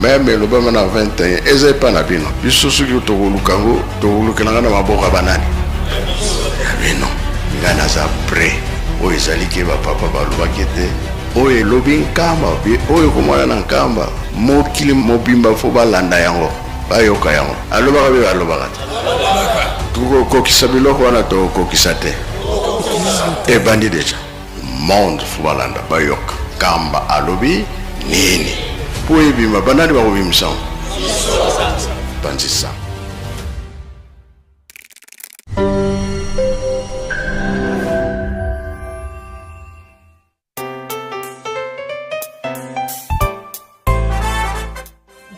Meme elobama na 21 eza epa na bino. Biso soki tokoluka yango tokolukela nga na maboko ya banani? Ya bino. Nga naza prêt. Oyo ezali ke ba papa balobaki ete oyo elobi Nkamba pe oyo ekomona na Nkamba mokili mobimba fo balanda yango bayoka yango. Alobaka pe alobaka te. Tokokokisa biloko wana tokokokisa te. Ebandi deja. Monde faut balanda bayoka Nkamba alobi nini po ebima banani bakobimisa yango panzi sango.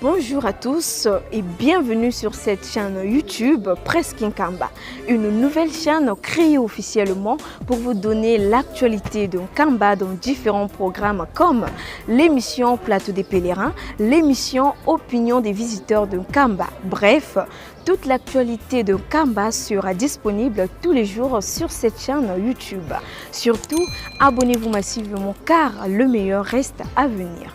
Bonjour à tous et bienvenue sur cette chaîne YouTube Presse Nkamba, une nouvelle chaîne créée officiellement pour vous donner l'actualité de Nkamba dans différents programmes comme l'émission Plateau des pèlerins, l'émission Opinion des visiteurs de Nkamba. Bref, toute l'actualité de Nkamba sera disponible tous les jours sur cette chaîne YouTube. Surtout, abonnez-vous massivement car le meilleur reste à venir.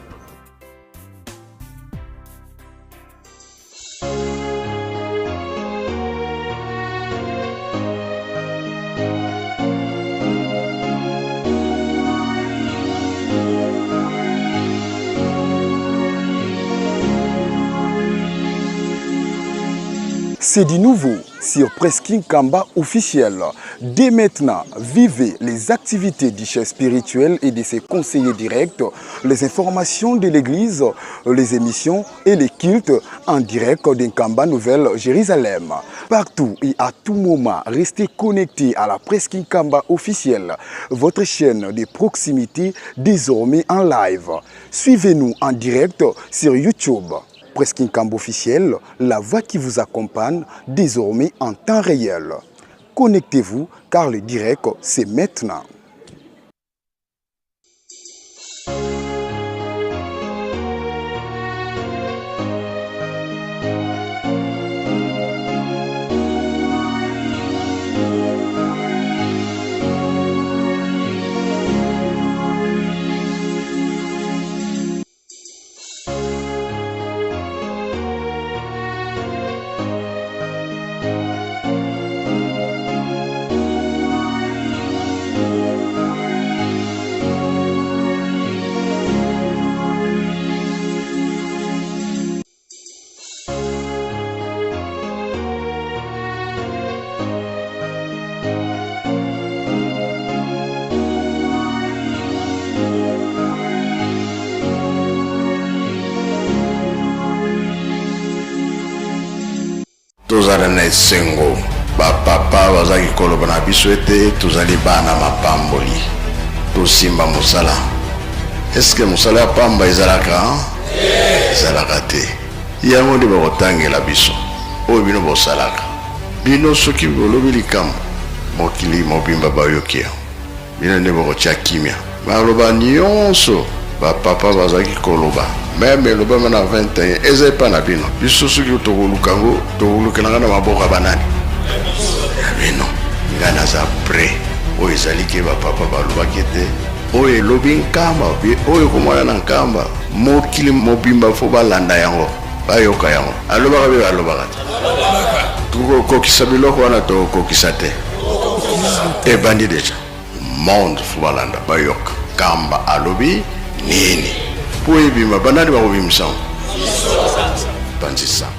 C'est du nouveau sur Presqu'île Nkamba officiel. Dès maintenant, vivez les activités du chef spirituel et de ses conseillers directs, les informations de l'église, les émissions et les cultes en direct d'Nkamba Nouvelle Jérusalem. Partout et à tout moment, restez connectés à la Presqu'île Nkamba officielle, votre chaîne de proximité désormais en live. Suivez-nous en direct sur YouTube. Presqu'île Nkamba officiel, la voix qui vous accompagne désormais en temps réel. Connectez-vous car le direct, c'est maintenant. Tozala na esengo, ba papa bazalaki koloba na biso ete tozali bana mapamboli, tosimba mosala. Est-ce que mosala ya pamba ezalaka? Ezalaka te. Yango nde bakotangela biso oyo bino bosalaka. Bino soki bolobi likambo, mokili mobimba bayoki yango. Bino nde bokotia kimia. Maloba nionso ba papa bazalaki koloba meme elobama na 21 eza epa na bino. Biso soki tokoluka yango tokolukela nga na maboko ya banani? Ya bino. Nga naza près. Oyo ezali ke ba papa balobaki ete oyo elobi Nkamba oyo ekomona na Nkamba mokili mobimba fo balanda yango bayoka yango. Alobaka be alobaka te. Tokokokisa biloko wana tokokokisa te. Ebandi deja. Monde fo balanda bayoka Nkamba alobi nini po ebima banani bakobimisa yango? Panzi sango.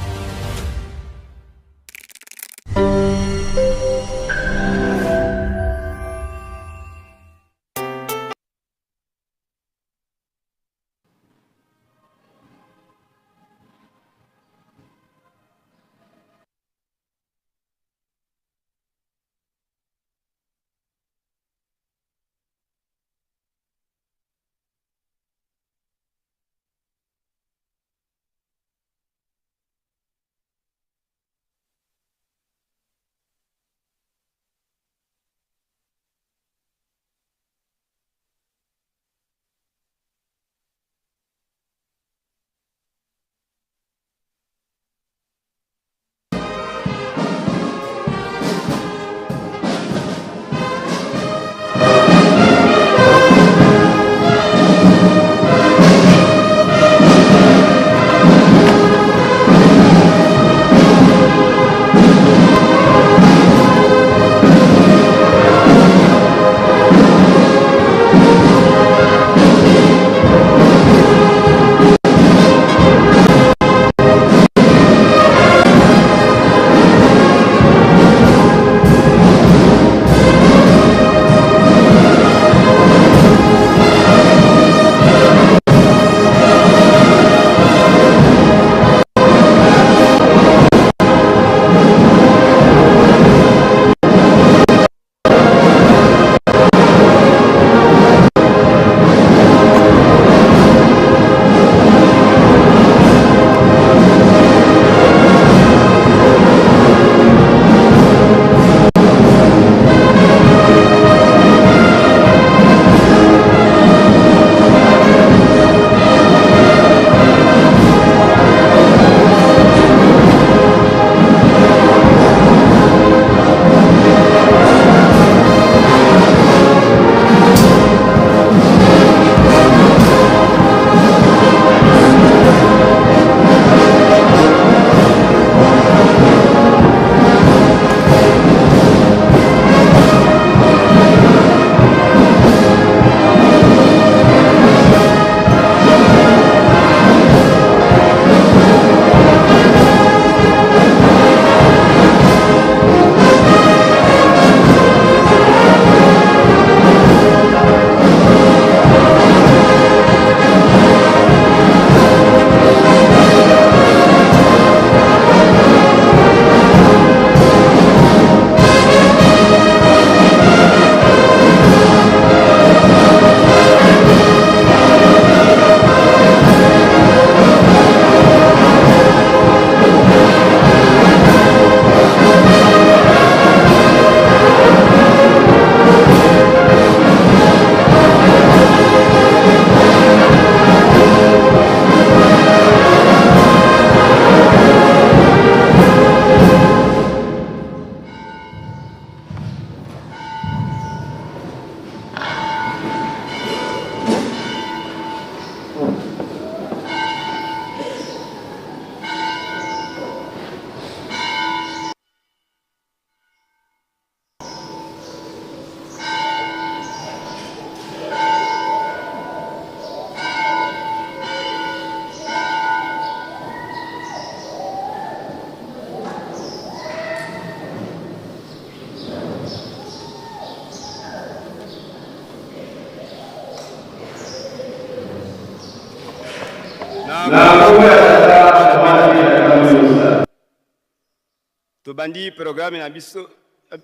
Tobandi programme na biso,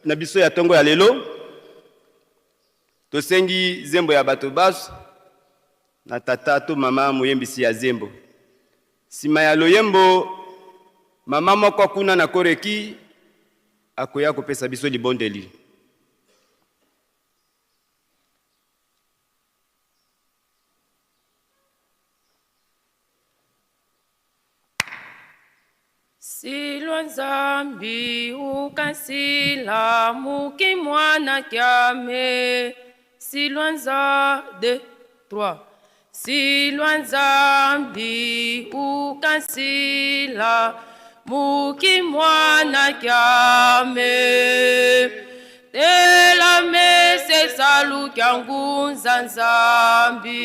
na biso ya tongo ya lelo. Tosengi zembo ya bato baso na tata to mama moyembisi ya zembo. Sima ya loyembo, mama moko kuna na Koreki akoya kopesa biso libondeli. Silwa Nzambi ukansila muki mwana kyame Silwa Nza 2 3 Silwa Nzambi ukansila muki mwana kyame Tela mese salu kyangunza Nzambi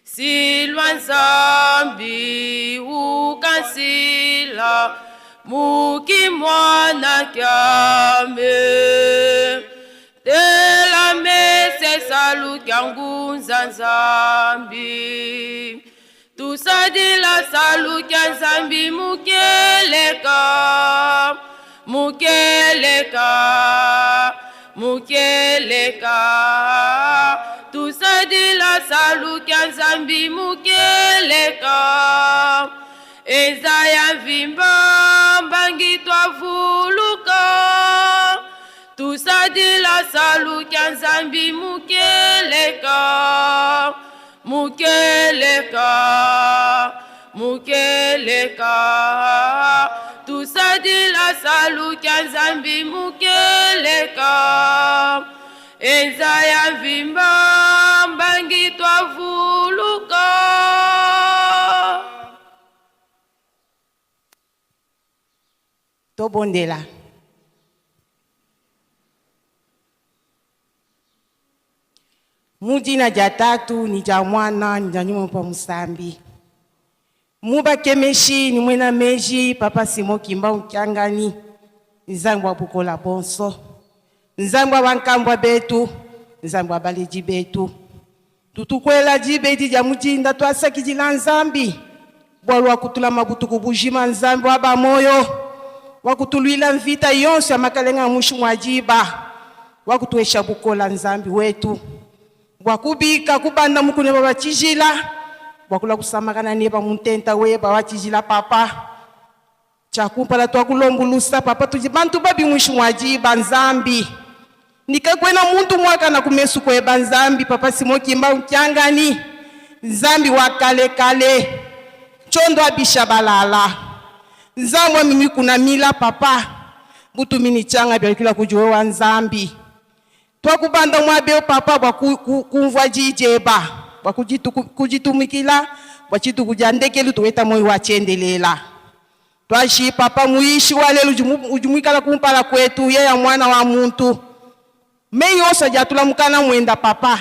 Silwa Nzambi ukansila muki mwana kyame Tela mese salu kyangunza Nzambi Tusadila salu kya Nzambi mukeleka mukeleka mukeleka Tusadila salu kya Nzambi mukeleka Eza ya mvimba mbangi twavuluka Tusadila salu kya Nzambi mukeleka mukeleka mukeleka Tusadila salu kya Nzambi mukeleka Eza ya mvimba mbangi twavuluka. Tobondela. Mudina dia Tatu ni dia Mwana ni dia Nyuma pa Musambi. Mubakemeshi ni mwena meji Papa Simon Kimbangu Kiangani Nzambi wa bukola bonso Nzambi wa bankambwa betu Nzambi wa baledi betu tutukwela dibedi dia mudinda tuasakidila Nzambi bualu wa kutulama butuku bujima Nzambi wa ba moyo wa kutuluila mvita yonso ya makalenga a mushi mua diba wa kutuesha bukola Nzambi wetu bua kubika kubanda mukuna weba wa tshijila bua kulua kusamakana neba mu ntenta weba wa tshijila papa tshia kumpala tuakulombulusa papa tudi bantu babi muinshi mua diba Nzambi nikakuena muntu muakana ku mesu kueba Nzambi papa Simon Kimbangu Kiangani Nzambi wa kale kale tshiondo abisha balala Nzambi wa mimikuna mila papa butumi ni tshianga bialukila kudi wewa Nzambi Tuakubanda muaba eu papa bua kunvua di dieba, bua kuditumikila, bua dituku dia ndekelu tuweta muoyo wa tshiendelela. Tuashi papa muyishi wa lelu udi muikala kumpala kuetu, yeya muana wa muntu. Meyi onso adi atula mukana muenda papa,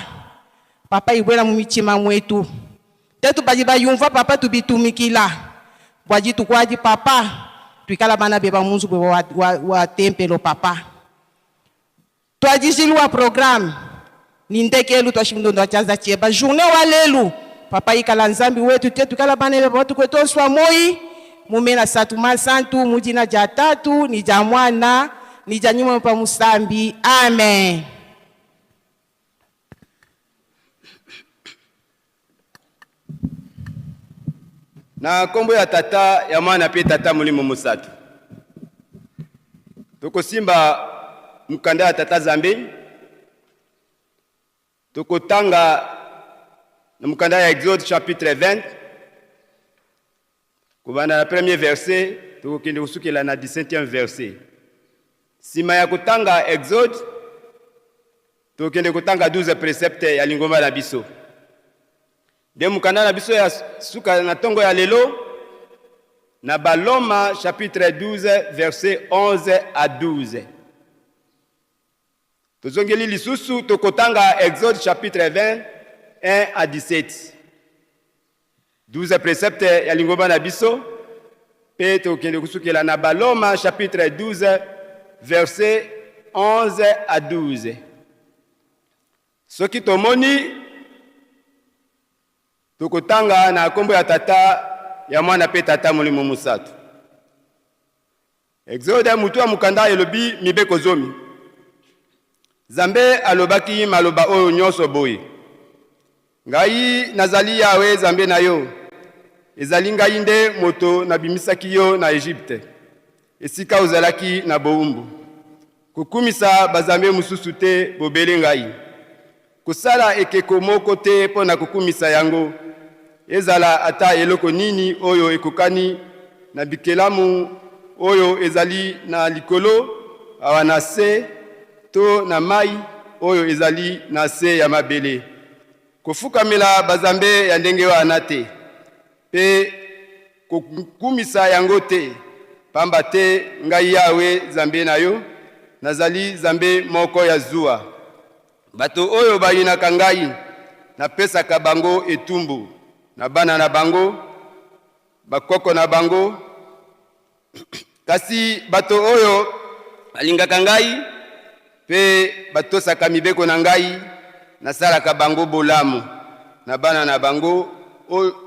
papa ibuela mu mitshima muetu. Tetu badi bayumvua papa tubitumikila, bua dituku adi papa tuikala bana beba mu nzubu wa, wa, wa tempelo papa. Tuadijilu wa programe ni ndekelu tua shimndondo wa tshianza tshieba. Journee wa lelu, Papa ikala Nzambi wetu, tuetu tuikala bana beba matuku etu onso a moyi, mu mena satu mansantu, mu dina dia Tatu, ni dia Muana, ni dia Nyuma Muimpa Musambi. Amen. Na nkombo ya Tata, ya Mwana mpe Tata Molimo Mosantu. Tokosimba mokanda ya Tata Zambe, tokotanga na mokanda ya Exode chapitre 20 kobanda na premier verset tokokende kosukela na 17e verset. Nsima ya kotanga Exode, tokende kotanga 12 precepte ya lingomba na biso. Nde mokanda na biso ya suka na ntongo ya lelo na Baloma chapitre 12 verset 11 à 12. Tozongeli lisusu tokotanga Exode chapitre 20 1 à 17. 12 precepte ya lingomba na biso mpe tokende kosukela na Baloma chapitre 12 verset 11 à 12. Soki tomoni, tokotanga na nkombo ya Tata, ya Mwana mpe Tata Molimo Mosantu. Exode mutu ya mokanda elobi mibeko zomi. Nzambe alobaki maloba oyo nyonso boye: Ngai nazali Yawe Nzambe na yo, ezali ngai nde moto nabimisaki yo na Egypte, esika ozalaki na bowumbu. Kokumisa bazambe mosusu te bobele ngai. Kosala ekeko moko te mpo na kokumisa yango, ezala ata eloko nini oyo ekokani na bikelamu oyo ezali na likolo, awa na se, to na mai oyo ezali na se ya mabele. Kofukamela bazambe ya ndenge wana te, mpe kokumisa yango te, pamba te ngai Yawe Nzambe na yo, nazali Nzambe moko ya zuwa. Bato oyo bayinaka ngai, napesaka bango etumbu na bana na bango, bakoko na bango. Kasi bato oyo balingaka ngai mpe batosaka mibeko na ngai, nasalaka bango bolamu na bana na bango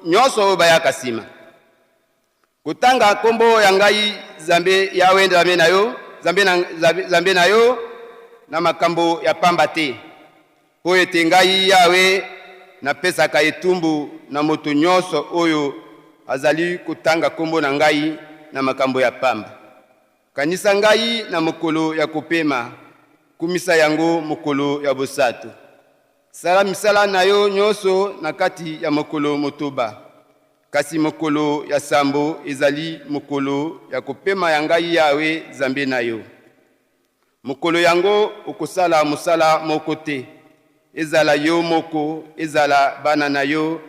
nyonso oyo bayaka nsima. Kotanga nkombo ya ngai Nzambe Yawe Nzambe na yo, Nzambe na, Nzambe na yo na makambo ya pamba te, mpo ete ngai Yawe napesaka etumbu na moto nyonso oyo azali kotanga nkombo na ngai na makambo ya pamba. Kanisa ngai na mokolo ya kopema, kumisa yango mokolo ya bosato. Sala misala na yo nyonso na kati ya mokolo motoba, kasi mokolo ya sambo ezali mokolo ya kopema ya ngai Yawe Nzambe na yo. Mokolo yango okosala mosala moko te, ezala yo moko, ezala bana na yo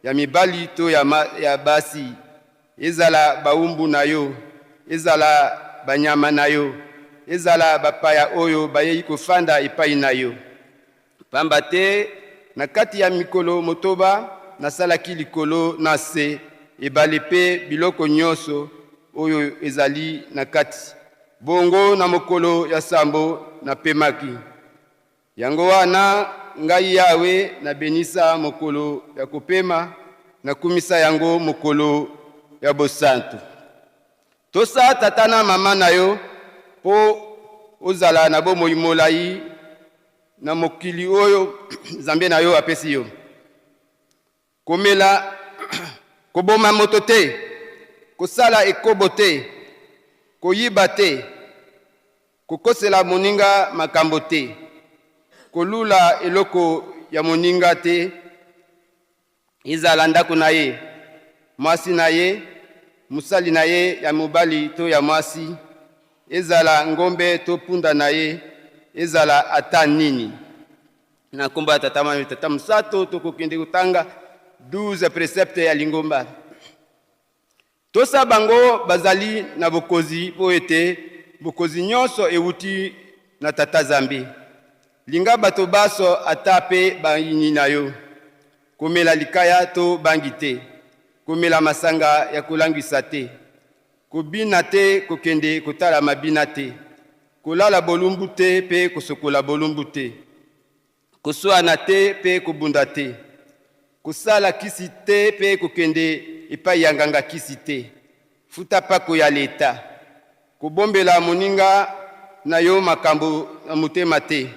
ya mibali to ya, ma, ya basi, ezala bawumbu na yo, ezala banyama na yo, ezala bapaya oyo bayei kofanda epai na yo. Pamba te na kati ya mikolo motoba nasalaki likolo na se, ebale mpe biloko nyonso oyo ezali na kati. Bongo na mokolo ya sambo napemaki. Yango wana ngai Yawe nabenisa mokolo ya kopema, nakumisa yango mokolo ya bosantu. Tosa tata na mama na yo mpo ozala na bomoi molai na mokili oyo Nzambe na yo apesi yo. Komela, koboma moto te, kosala ekobo te, koyiba te, kokosela moninga makambo te, kolula eloko ya moninga te, ezala ndako na ye, mwasi na ye, mosali na ye ya mobali to ya mwasi, ezala ngombe to punda na ye, ezala ata nini. Na nkombo ya Tata Mwana Tata Mosato, tokokende kotanga 12 precepte ya lingomba. Tosa bango bazali na bokonzi, mpo ete bokonzi nyonso ewuti na Tata Zambe. Linga bato baso ata mpe bayini na yo. Komela likaya to bangi te. Komela masanga ya kolangwisa te. Kobina te, kokende kotala mabina te. Kolala bolumbu te mpe kosokola bolumbu te. Koswana te mpe kobunda te. Kosala kisi te mpe kokende epai ya nganga kisi te. Futa pako ya leta. Kobombela moninga na yo makambo na motema te.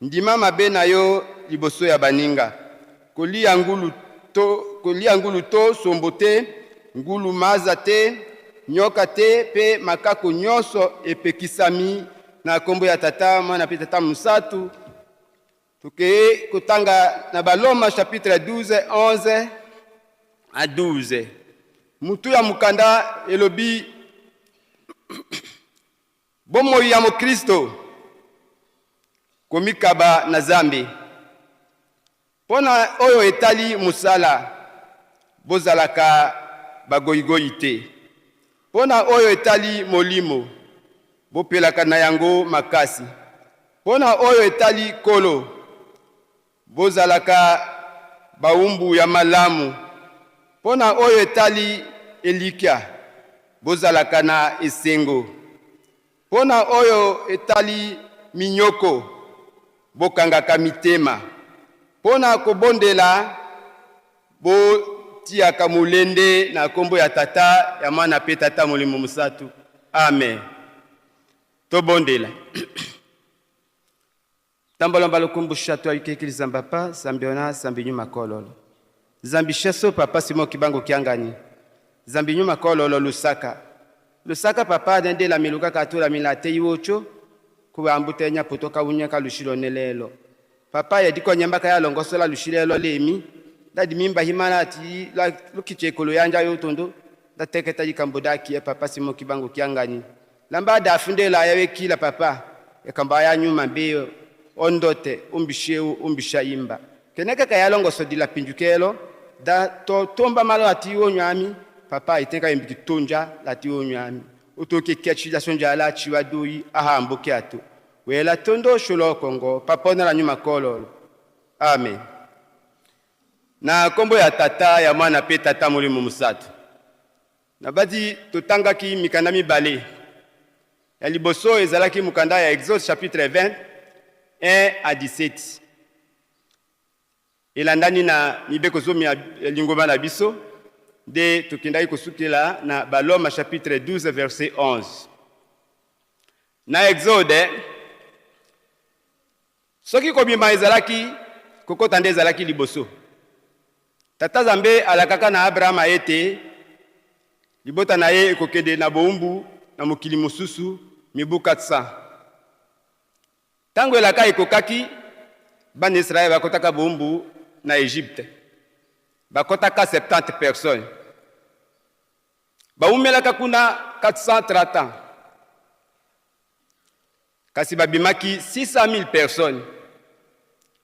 Ndima mabe na yo liboso ya baninga. Kolia ngulu to, kolia ngulu to sombo te, ngulu maza te, nyoka te mpe makako nyonso epekisami na kombo ya Tata, Mwana mpe Tata Mosantu. Tokei kotanga na Baloma chapitre 12 11 à 12. Mutu ya mokanda elobi bomoi ya Mokristo, komikaba na Zambe. Mpo na oyo etali mosala, bozalaka bagoyigoyi te. Mpo na oyo etali molimo, bopelaka na yango makasi. Mpo na oyo etali Nkolo, bozalaka bawumbu ya malamu. Mpo na oyo etali elikya, bozalaka na esengo. Mpo na oyo etali minyoko, bokangaka mitema. Mpo na kobondela, botiaka molende na kombo ya Tata, ya Mwana mpe Tata Molimo Mosantu. Amen. Tobondela. Tambolomba lukumbu shatu ayukekili zamba pa zambi ona zambi nyuma kololo. Zambi sheso papa Simon Kibangu Kiangani. Zambi nyuma kololo Lusaka. Lusaka papa nende la miluka katula milate iwocho kuba ambutenya puto kaunya kalushilo nelelo. Papa yediko nyamba kaya longosola lushilelo lemi. Dadi mimba himana ati la lukiche kolo yanja yotondo. Ndateketa yikambo daki ya papa Simon Kibangu Kiangani. Lamba da fundela yawe kila papa. Yakamba ya nyuma mbeo ondote umbisheu umbisha imba. Keneka kaya longoso dila pinjukelo da to tomba malo ati onywami papa itenka imbiki tonja lati onywami. Utoke kechi da sonja la chiwa doi aha mboke ato. Wela tondo shulo kongo papa na nyuma kololo. Amen. Na kombo ya tata ya mwana pe tata molimo musatu. Na badi totangaki mikanda mibale. Ya liboso ezalaki mokanda ya Exode chapitre 20 1 à 17. Elandani na mibeko zomi ya lingomba na biso nde tokendaki kosukela na Baloma chapitre 12 verset 11. Na Exode soki kobima ezalaki kokota nde ezalaki liboso. Tata Nzambe alakaka na Abraham ete libota na ye ekokende na bowumbu na mokili mosusu mibu 400. Tango elaka ekokaki, bana Israël bakotaka bowumbu na Egypte. Bakotaka 70 personnes. Bawumelaka kuna 430 ans. Kasi babimaki 600 000 personnes.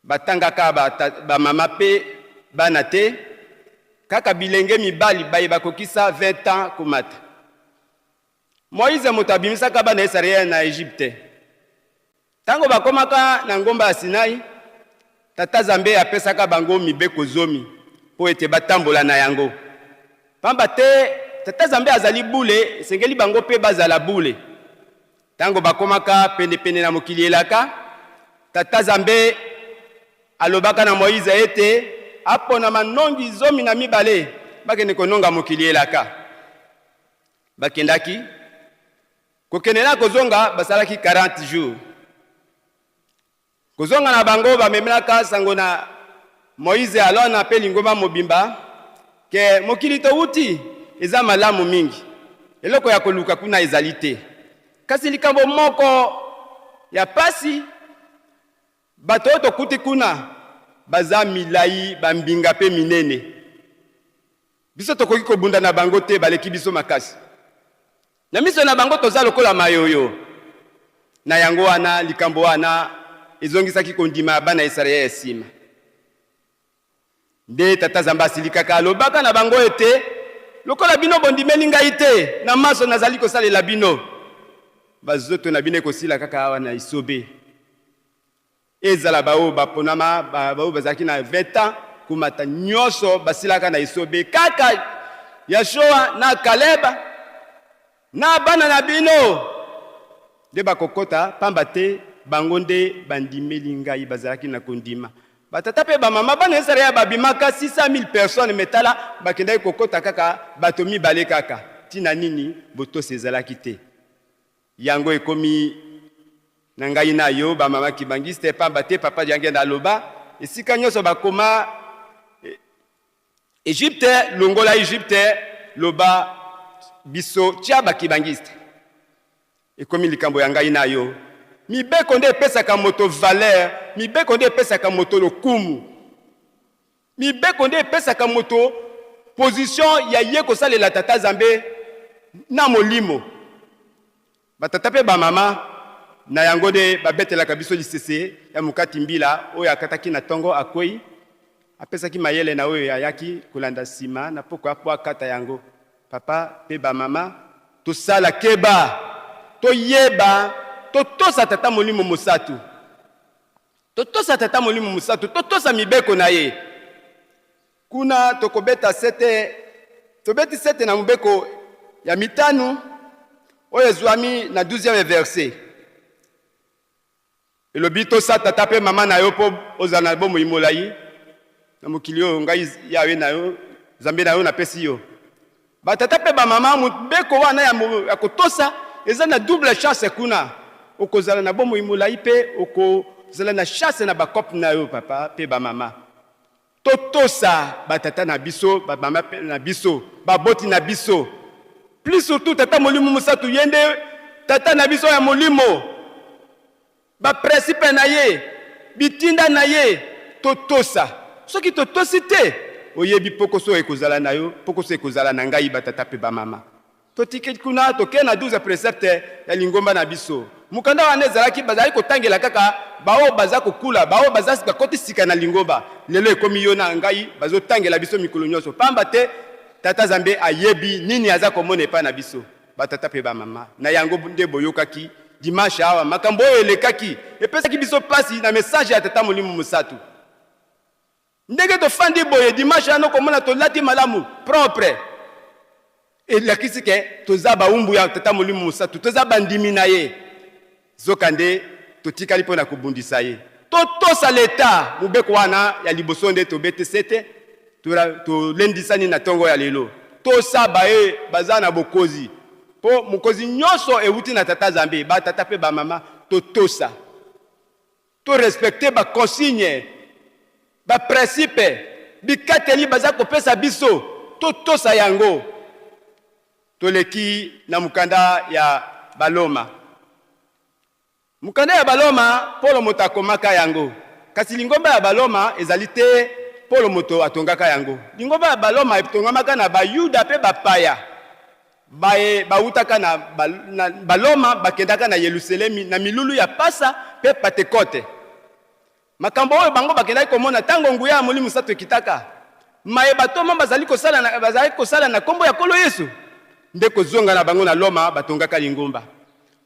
Batangaka ba mama pe bana te, kaka bilenge mibali baye bakokisa 20 ans komata. Moïse moto abimisaka bana Israël na Egypte. Tango bakomaka na ngomba ya Sinai, tata Nzambe apesaka bango mibeko zomi po ete batambola na yango. Pamba te tata Nzambe azali bule, esengeli bango pe bazala bule. Tango bakomaka penepene na mokili elaka, tata Nzambe alobaka na Moïse ete apona manongi zomi na mibale bakende kononga mokili elaka. Bakendaki kokende na kozonga, basalaki 40 jours. Kozonga na bango bamemelaka sango na Moïse alona pe lingomba mobimba ke mokili towuti eza malamu mingi, eloko ya koluka kuna ezali te. Kasi likambo moko ya pasi, bato oyo tokuti kuna baza milai bambinga pe minene. Biso tokoki kobunda na bango te, baleki biso makasi. Na miso na bango toza lokola mayoyo. Na yango wana likambo wana ezongisaki kondima ya bana Israël ya nsima. Nde tata Nzambe asilikaka, alobaka na bango ete lokola bino bondimeli ngai te na maso nazali kosalela bino, bazoto na bino ekosila kaka awa na esobe. Ezala baoyo baponama, baoyo bazalaki na 20 ans komata, nyonso basilaka na esobe. Kaka Yashoa na Kaleb na bana na bino nde bakokota, pamba te bango nde bandimeli ngai, bazalaki na kondima. Batata pe bamama bana Israël babimaka 600 000 personnes, mais tala bakendaki kokota kaka bato mibale kaka. Tina nini botosi ezalaki te. Yango ekomi na ngai na yo bamama kibangiste, pamba te papa Diangenda aloba esika nyonso bakoma Egypte, longola Egypte, loba biso tia bakibangiste. Ekomi likambo ya ngai na yo. Mibeko nde epesaka moto valeur, mibeko nde epesaka moto lokumu, mibeko nde epesaka moto position ya ye kosalela tata Nzambe na molimo. Batata pe bamama na yango nde babetelaka biso lisese ya mokati mbila oyo akataki na tongo akwei, apesaki mayele na oyo ayaki kolanda nsima na pokwa po akata yango. Papa pe bamama tosala keba, toyeba, totosa tata molimo mosatu, totosa tata molimo mosatu, totosa mibeko na ye. Kuna tokobeta sete, tobeti sete na mobeko ya mitano oyo ezwami na 12e verset. Elobi tosa tata pe mama na yo po ozala na bomoi molai na mokili oyo ngai Yawe na yo Nzambe na yo napesi yo. Batata pe bamama, mobeko wana ya kotosa eza na double chance kuna. Okozala na bomoi molai mpe okozala na chance na bacope na yo papa mpe bamama. Totosa batata na biso, bamama na biso, baboti na biso. Plus surtout tata Molimo Mosantu, ye nde tata na biso ya molimo. Ba principe na ye, bitinda na ye, totosa. Soki totosi te, oyebi pokoso ekozala na yo, pokoso ekozala na ngai, batata mpe bamama. Totiki kuna, tokei na 12 precepte ya lingomba na biso. Mokanda wana ezalaki, bazalaki kotangela kaka baoyo baza kokula, baoyo baza bakoti sika na lingomba. Lelo ekomi yo na ngai, bazotangela biso mikolo nyonso. Pamba te Tata Zambe ayebi nini aza komona epai na biso, batata mpe bamama. Na yango nde boyokaki dimanche awa makambo oyo elekaki, epesaki biso pasi na message ya Tata Molimo Mosantu. Ndenge tofandi boye dimanche wana okomona tolati malamu propre, elakisi ke toza baumbu ya Tata Molimo Mosantu, toza bandimi na ye. Zokande totikali mpo na kobundisa ye. Totosa leta, mobeko wana ya liboso nde tobete sete, tolendisani na ntongo ya lelo. Tosa baye baza na bokozi, mpo mokozi nyonso ewuti na Tata Zambe. Batata mpe bamama, totosa, to respecter ba consigne, ba principe, bikateli baza kopesa biso, totosa yango. Toleki na mokanda ya Baloma. Mokanda ya Baloma, Polo moto akomaka yango, kasi lingomba ya Baloma ezali te Polo moto atongaka yango. Lingomba ya Baloma etongamaka na Bayuda mpe bapaya baye bawutaka na, ba, na Baloma bakendaka na Yelusalemi na milulu ya Pasa mpe Patekote. Makambo oyo bango bakendaki komona ntango nguya ya Molimo Mosantu ekitaka, maye batoma bazali kosala na, bazalaki kosala na nkombo ya Nkolo Yesu, nde kozonga na bango na Loma batongaka lingomba.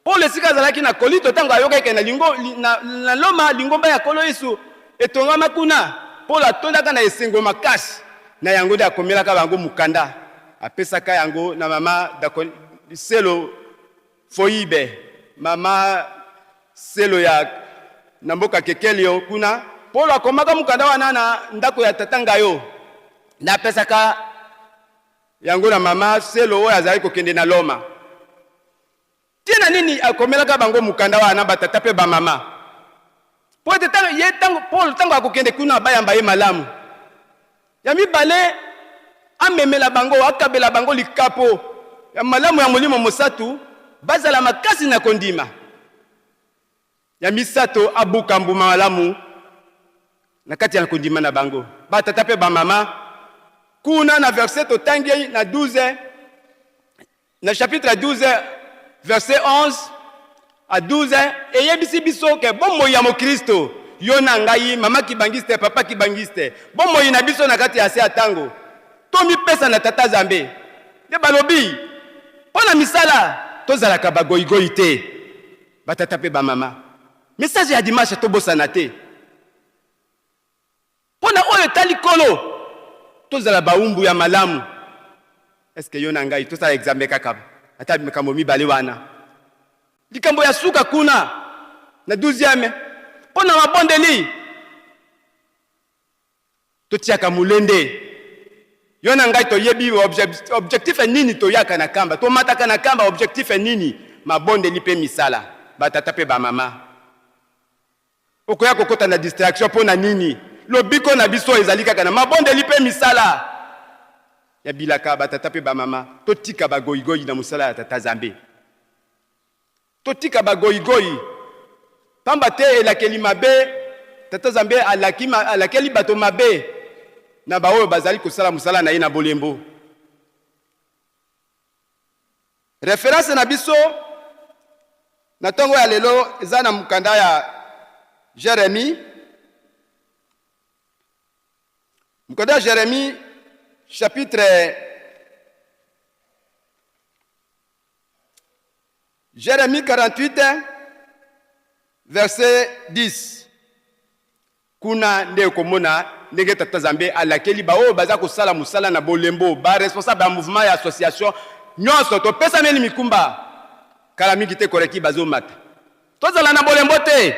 Polo esika azalaki na Kolinto ntango ayokaki na, lingo, na, na Loma lingomba ya Nkolo Yesu etongama kuna, Polo atondaka na esengo makasi. Na yango nde akomelaka bango mokanda, apesaka yango na mama Selo Foibe, mama Selo ya na mboka Kekelio kuna. Polo akomaka mokanda wana na ndako ya tata Ngayo, nde apesaka yango na mama Selo oyo azalaki kokende na Loma. Ntina nini akomelaka bango mokanda wana, batata mpe bamama? Mpo ete tango ye tango Paul tango akokende kuna bayamba ye malamu. Ya mibale, amemela bango, akabela bango likapo ya malamu ya Molimo Mosatu, bazala makasi na kondima. Ya misato, abuka mbuma malamu na kati ya kondima na bango. Batata mpe bamama, kuna na verset totangi na 12 Na chapitre 12 verset 11 à 12 eyebisi biso ke bomoi ya mokristo, yo na ngai, mama kibangiste, papa kibangiste, bomoi na biso na kati ya se ya tango tomipesa na Tata Zambe. Nde balobi mpo na misala tozalaka bagoigoi te, batata mpe bamama. Message ya dimanche tobosana te. Mpo na oyo etali Nkolo, tozala bawumbu ya malamu. Est-ce que yo na ngai tosala examen kaka ata makambo mibale wana? Likambo ya suka kuna na 12e, mpo na mabondeli, totiaka molende. Yo na ngai toyebi objectif nini toyaka na kamba, tomataka na kamba objectif nini? Mabondeli mpe misala, batata mpe bamama. Okoya kokota na distraction mpo na nini? Lobiko na biso ezali kaka na mabondeli mpe misala ya bilaka. Batata mpe bamama, totika bagoigoi na mosala ya Tata Zambe. Totika bagoigoi, pamba te elakeli mabe Tata Zambe alaki, alakeli bato mabe na baoyo bazali kosala mosala na ye na bolembo. Reference na biso na ntongo ya lelo eza na mokanda ya Jeremie. Mokanda ya Jeremie chapitre Jeremie 48 verset 10. Kuna nde okomona ndenge Tata Zambe alakeli baoyo baza kosala mosala na bolembo, ba responsable ya mouvement ya association nyonso topesameli mikumba. Kala mingi te koreki bazomata. Tozala na bolembo te.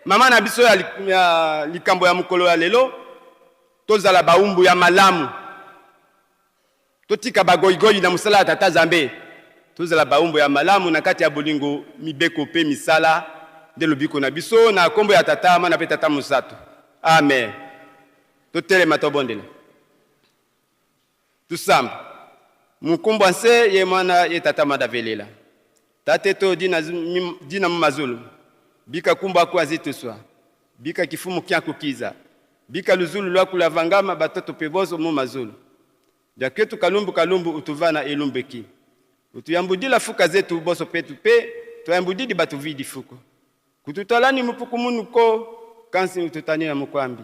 Mama na biso ya, ya likambo ya mokolo ya lelo, tozala baumbu ya malamu. Totika bagoigoi na mosala ya Tata Zambe. Tozala baumbu ya malamu na kati ya bolingo, mibeko mpe misala nde lobiko na biso, na kombo ya Tata, Mwana mpe Tata Mosantu. Amen. Totelema tobondela. Tusamba. Mukumbwa nse ye mwana ye tata madavelela. Tate to dina, dina mu mazulu. Bika kumba ku azituswa. Bika kifumu kya kukiza. Bika luzulu lwa kulavangama batoto pebozo mu mazulu. Byaketu kalumbu kalumbu utuvana elumbeki. Utuyambudila fuka zetu boso petu pe twayambudidi batu vidi fuko. Kututalani mupukumunu ko kansi ututanina mukwambi.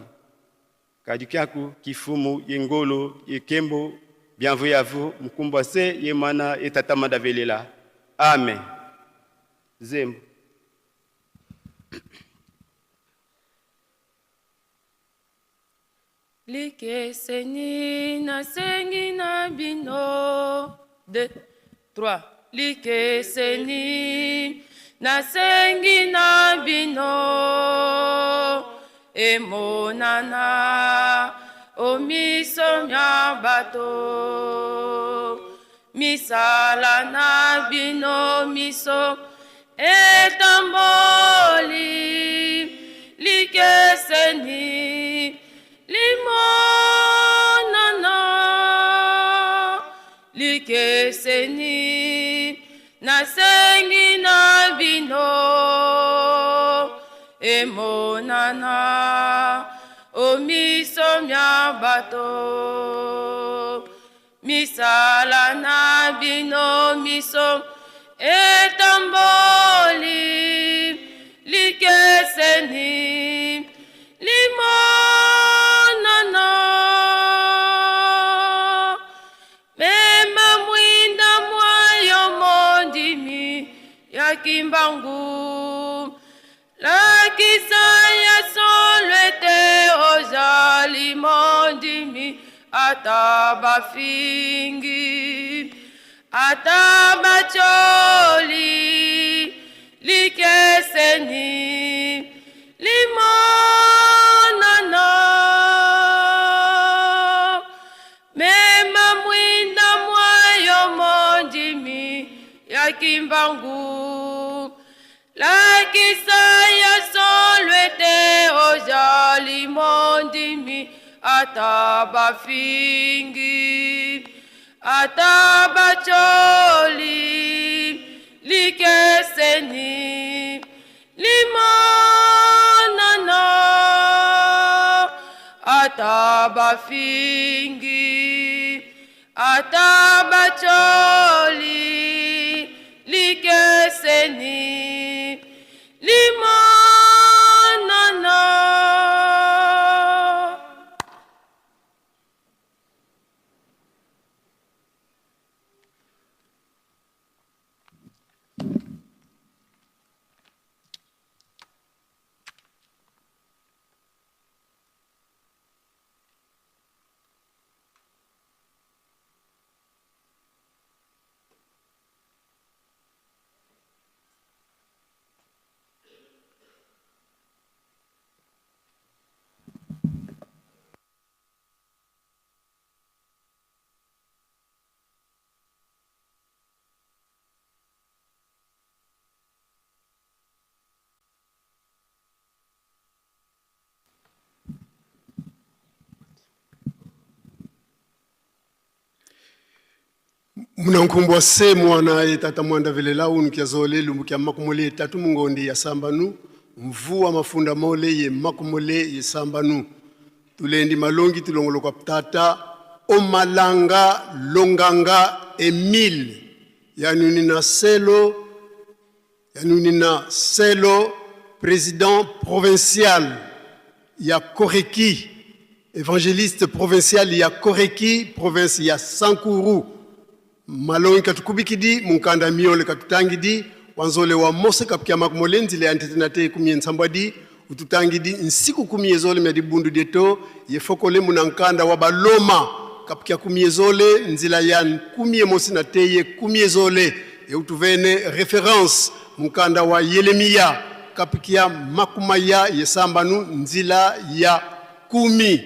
Kadikyaku kifumu ye ngolo ye kembo bienvu mukumbwa se ye mwana ye tata madavelela. Amen. Zembo. Likeseni nasengi na bino 2 3 Likeseni nasengi na bino emonana omiso mya bato misala na bino miso etamboli likeseni limonana likeseni nasengi na bino emonana omiso mya bato misala na bino miso etamboli likeseni limonana mema mwinda mwayo mondimi ya kimbangu lakisa ya solo ete ozali mondimi ata bafingi ata batioli likeseni limonana mema mwinda mwayo mondimi ya kimbangu lakisa ya solo ete ozali mondimi ata bafingi ata batioli likeseni limonana ata bafingi ata batioli likeseni limonana. Munankumbwa se mwana ye tata mwanda velela unu kya zole lumbu kya makumole tatu mungondi ya sambanu mvua mafunda mole ye makumole ye sambanu tulendi malongi tulongolo tata omalanga longanga Emile yanuni na selo yanuni na selo président provincial ya Koreki évangéliste provincial ya Koreki province ya Sankuru malongi katukubikidi munkanda miole katutangidi wanzole wa mose kapukia makumole nzile ya ntete na te kumie nsambwadi ututangidi nsiku kumie zole mya dibundu dieto yefokole munankanda wa baloma kapukia kumie zole nzila ya kumie mosi na teye kumie zole eutuvene référence munkanda wa Yelemia kapukia makumaya yesambanu nzila ya kumi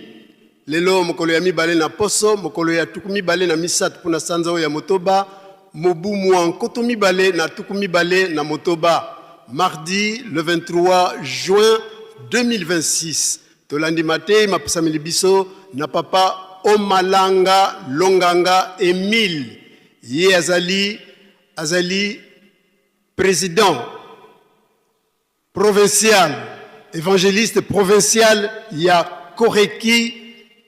lelo mokolo ya mibale na poso mokolo ya tuku mibale na misato mpona sanza oyo ya motoba. mobu mwa 2026, mardi le 23 juin 2026. Tolandi mateyi mapesameli biso na papa Omalanga Longanga Emile, ye azali azali president provincial, evangeliste provincial ya Koreki,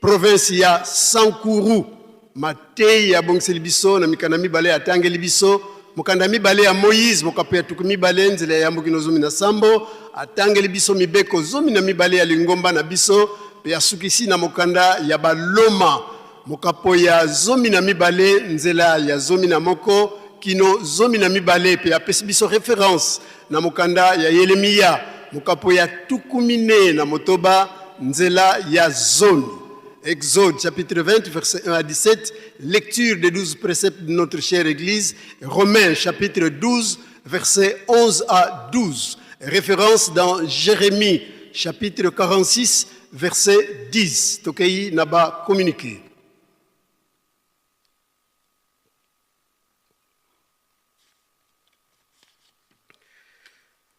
province ya Sankuru. Mateyi abongiseli biso na mikanda mibale atangeli biso mokanda mibale ya Moïse mokapo ya 20 nzela ya yambo kino 17, atangeli biso mibeko 12 ya lingomba na biso, mpe asukisi na mokanda ya Baloma mokapo ya 12 nzela ya 11 kino 12, mpe apesi biso reference na mokanda ya Yelemiya mokapo ya 46 nzela ya 10. Exode chapitre 20 verset 1 à 17, lecture des 12 préceptes de notre chère Église, Romains chapitre 12 verset 11 à 12, référence dans Jérémie chapitre 46 verset 10. Tokei naba communiqué.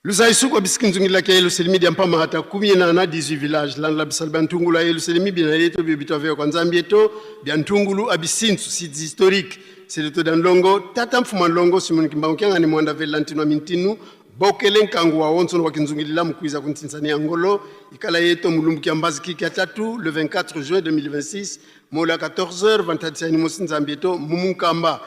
Luzayi suku abisikinzungila ke Yelusalemi dia mpama hata kumi na na 18 village landla bisala bia ntungulu ya Yelusalemi bina yeto bio bitwavea kwa nzambi yeto bia ntungulu abisinsu sites historiques seleto da ndongo tata mfuma ndongo Simon Kimbangu Kiangani mwanda vela ntinu mintinu bokele nkangu wa wonso wa kinzungilila mukwiza kuntinsani ya ngolo ikala yeto mulumbu kia mbazi kiki ya tatu le 24 juin 2026 mola 14h vantatiani mosi nzambi yeto mumunkamba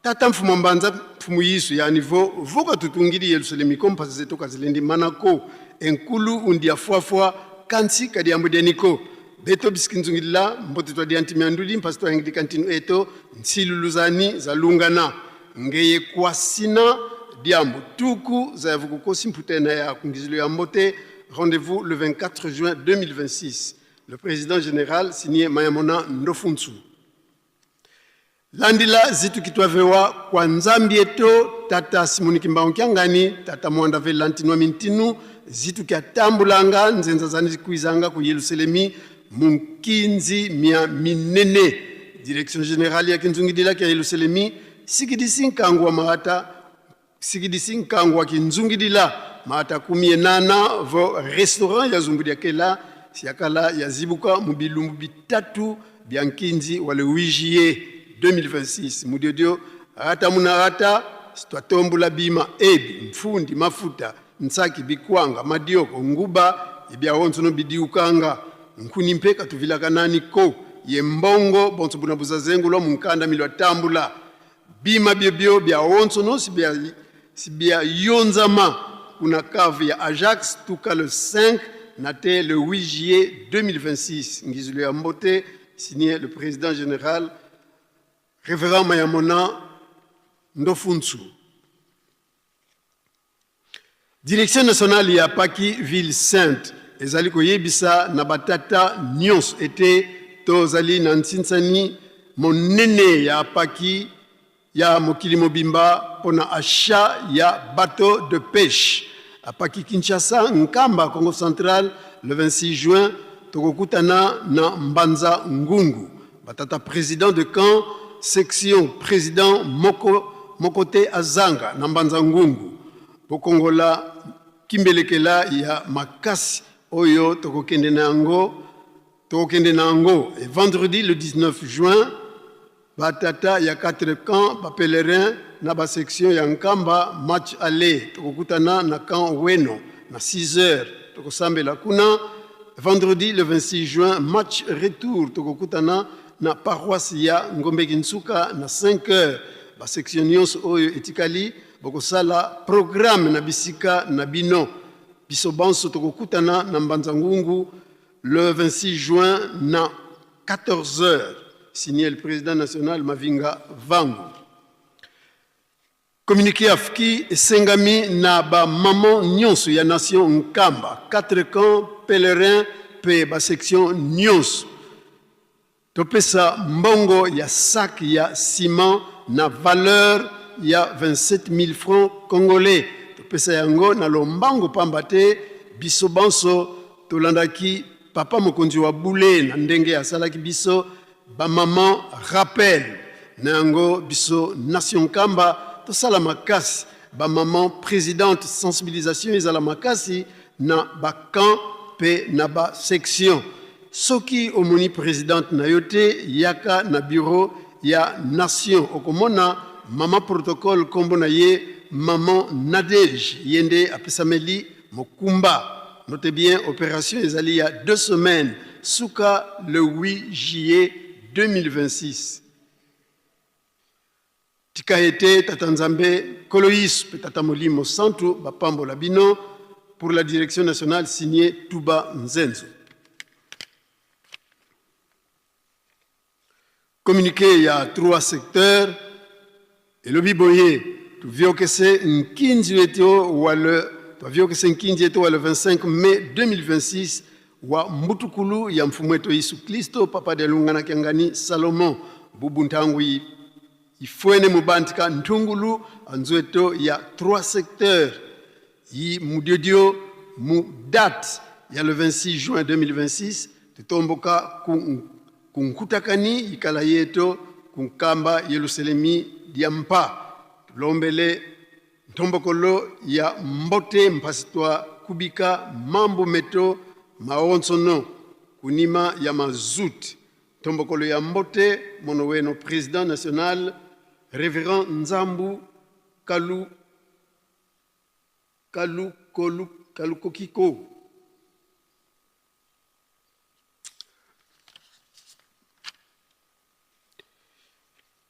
tata mfumu mbanza mfumu yisu ya niveau voka tutungili Yerusalemi kompasi zetu kazilendi manako enkulu undi afuafua kansi kadi ambu deniko beto bisikinzungilila mbote twa dianti mianduli mpasi twahingili kantinu eto nsiluluzani zalungana ngeye kwasina diambu tuku za yavukukosi mputena ya kungizilo ya mbote. Rendez-vous le 24 juin 2026. Le président général signé Mayamona Ndofunsu. Landila zitu kitwavewa kwa nzambi eto tata Simoni Kimbangu Kiangani tata mwanda velantinwa mintinu zitu kya tambulanga nzenza zani zikuizanga ku Yerusalemi munkinzi mia minene. Direction générale ya kinzungidila kya Yerusalemi sikidisi nkangu wa mahata sikidisi nkangu wa kinzungidila mahata 18 vo restaurant ya zumbu kela siakala ya zibuka mu bilumbu bitatu bya nkinzi wa le 8 juillet 2026 mudiodio rata munarata sitwatombula bima ebi mfundi mafuta nsaki bikwanga madioko nguba ibya wonso bidiukanga nkuni mpeka tuvilaka nani ko ye mbongo bonso buna buzazengu lwa munkanda milwa tambula bima byebyo bya wonso no sibya sibya yonzama kuna cave ya Ajax tuka le 5 nate le 8 juillet 2026 ngizulu ya mbote signé le président général révérend Mayamona Ndofunsu. Direction nationale ya Paki ville sainte ezali koyebisa na batata nyonso ete tozali na nsinsani monene ya Paki ya mokili mobimba mpona achat ya bateau de pêche apaki Kinshasa Nkamba Congo Central le 26 juin tokokutana na Mbanza Ngungu. Batata président de camp section président moko mokote azanga na Mbanza Ngungu bokongola kimbelekela ya makasi oyo tokokende na yango tokokende na yango. Et vendredi le 19 juin batata ya 4 camps ba pèlerin na ba section ya Nkamba match aller tokokutana na camp Weno na 6 heures tokosambela kuna. Vendredi le 26 juin match retour tokokutana na paroisse ya Ngombe Kinsuka na 5 heures ba section nyonso oyo etikali bokosala programme na bisika na bino biso banso tokokutana na Mbanza Ngungu le 26 juin na 14 heures. Signé le président national Mavinga Vangu. Communiqué afki esengami na ba maman nyonso ya nation Nkamba, 4 camps pèlerins pe ba section nyonso. Topesa mbongo ya sac ya ciment na valeur ya 27 000 francs congolais. Topesa yango na lombango pamba te biso banso tolandaki papa mokonzi wa bule na ndenge asalaki biso ba maman rappel. Na yango biso nation Nkamba tosala makasi, ba maman presidente sensibilisation ezala makasi na ba camp pe na ba section. Soki omoni presidente na yo te, yaka na bureau ya nation okomona maman protocole kombo na ye maman Nadege, ye nde apesameli mokumba. Note bien operation ezali ya 2 semaines, suka le 8 juillet 2026. Tika ete Tata Nzambe, Nkolo Yesu mpe Tata Molimo Santu bapambola bino. Pour la direction nationale, signé Touba Nzenzo. Communiqué ya trois secteurs elobi boye: tuviokese nkinzi eto wa le tuviokese nkinzi eto wa le 25 mai 2026 wa mbutukulu ya mfumu eto Yesu Kristo papa de lungana kiangani Salomon bubu ntangu ifwene mubantika ntungulu anzueto ya trois secteurs yi mudiodio mu date ya le 26 juin 2026 tutomboka ku kunkutakani ikala yeto kunkamba Yerusalemi diampa tulombele ntombokolo ya mbote mpasitwa kubika mambo meto maonsono kunima ya mazut ntombokolo ya mbote mono weno président national révérend Nzambu Kalu Kalu Kolu Kalukokiko.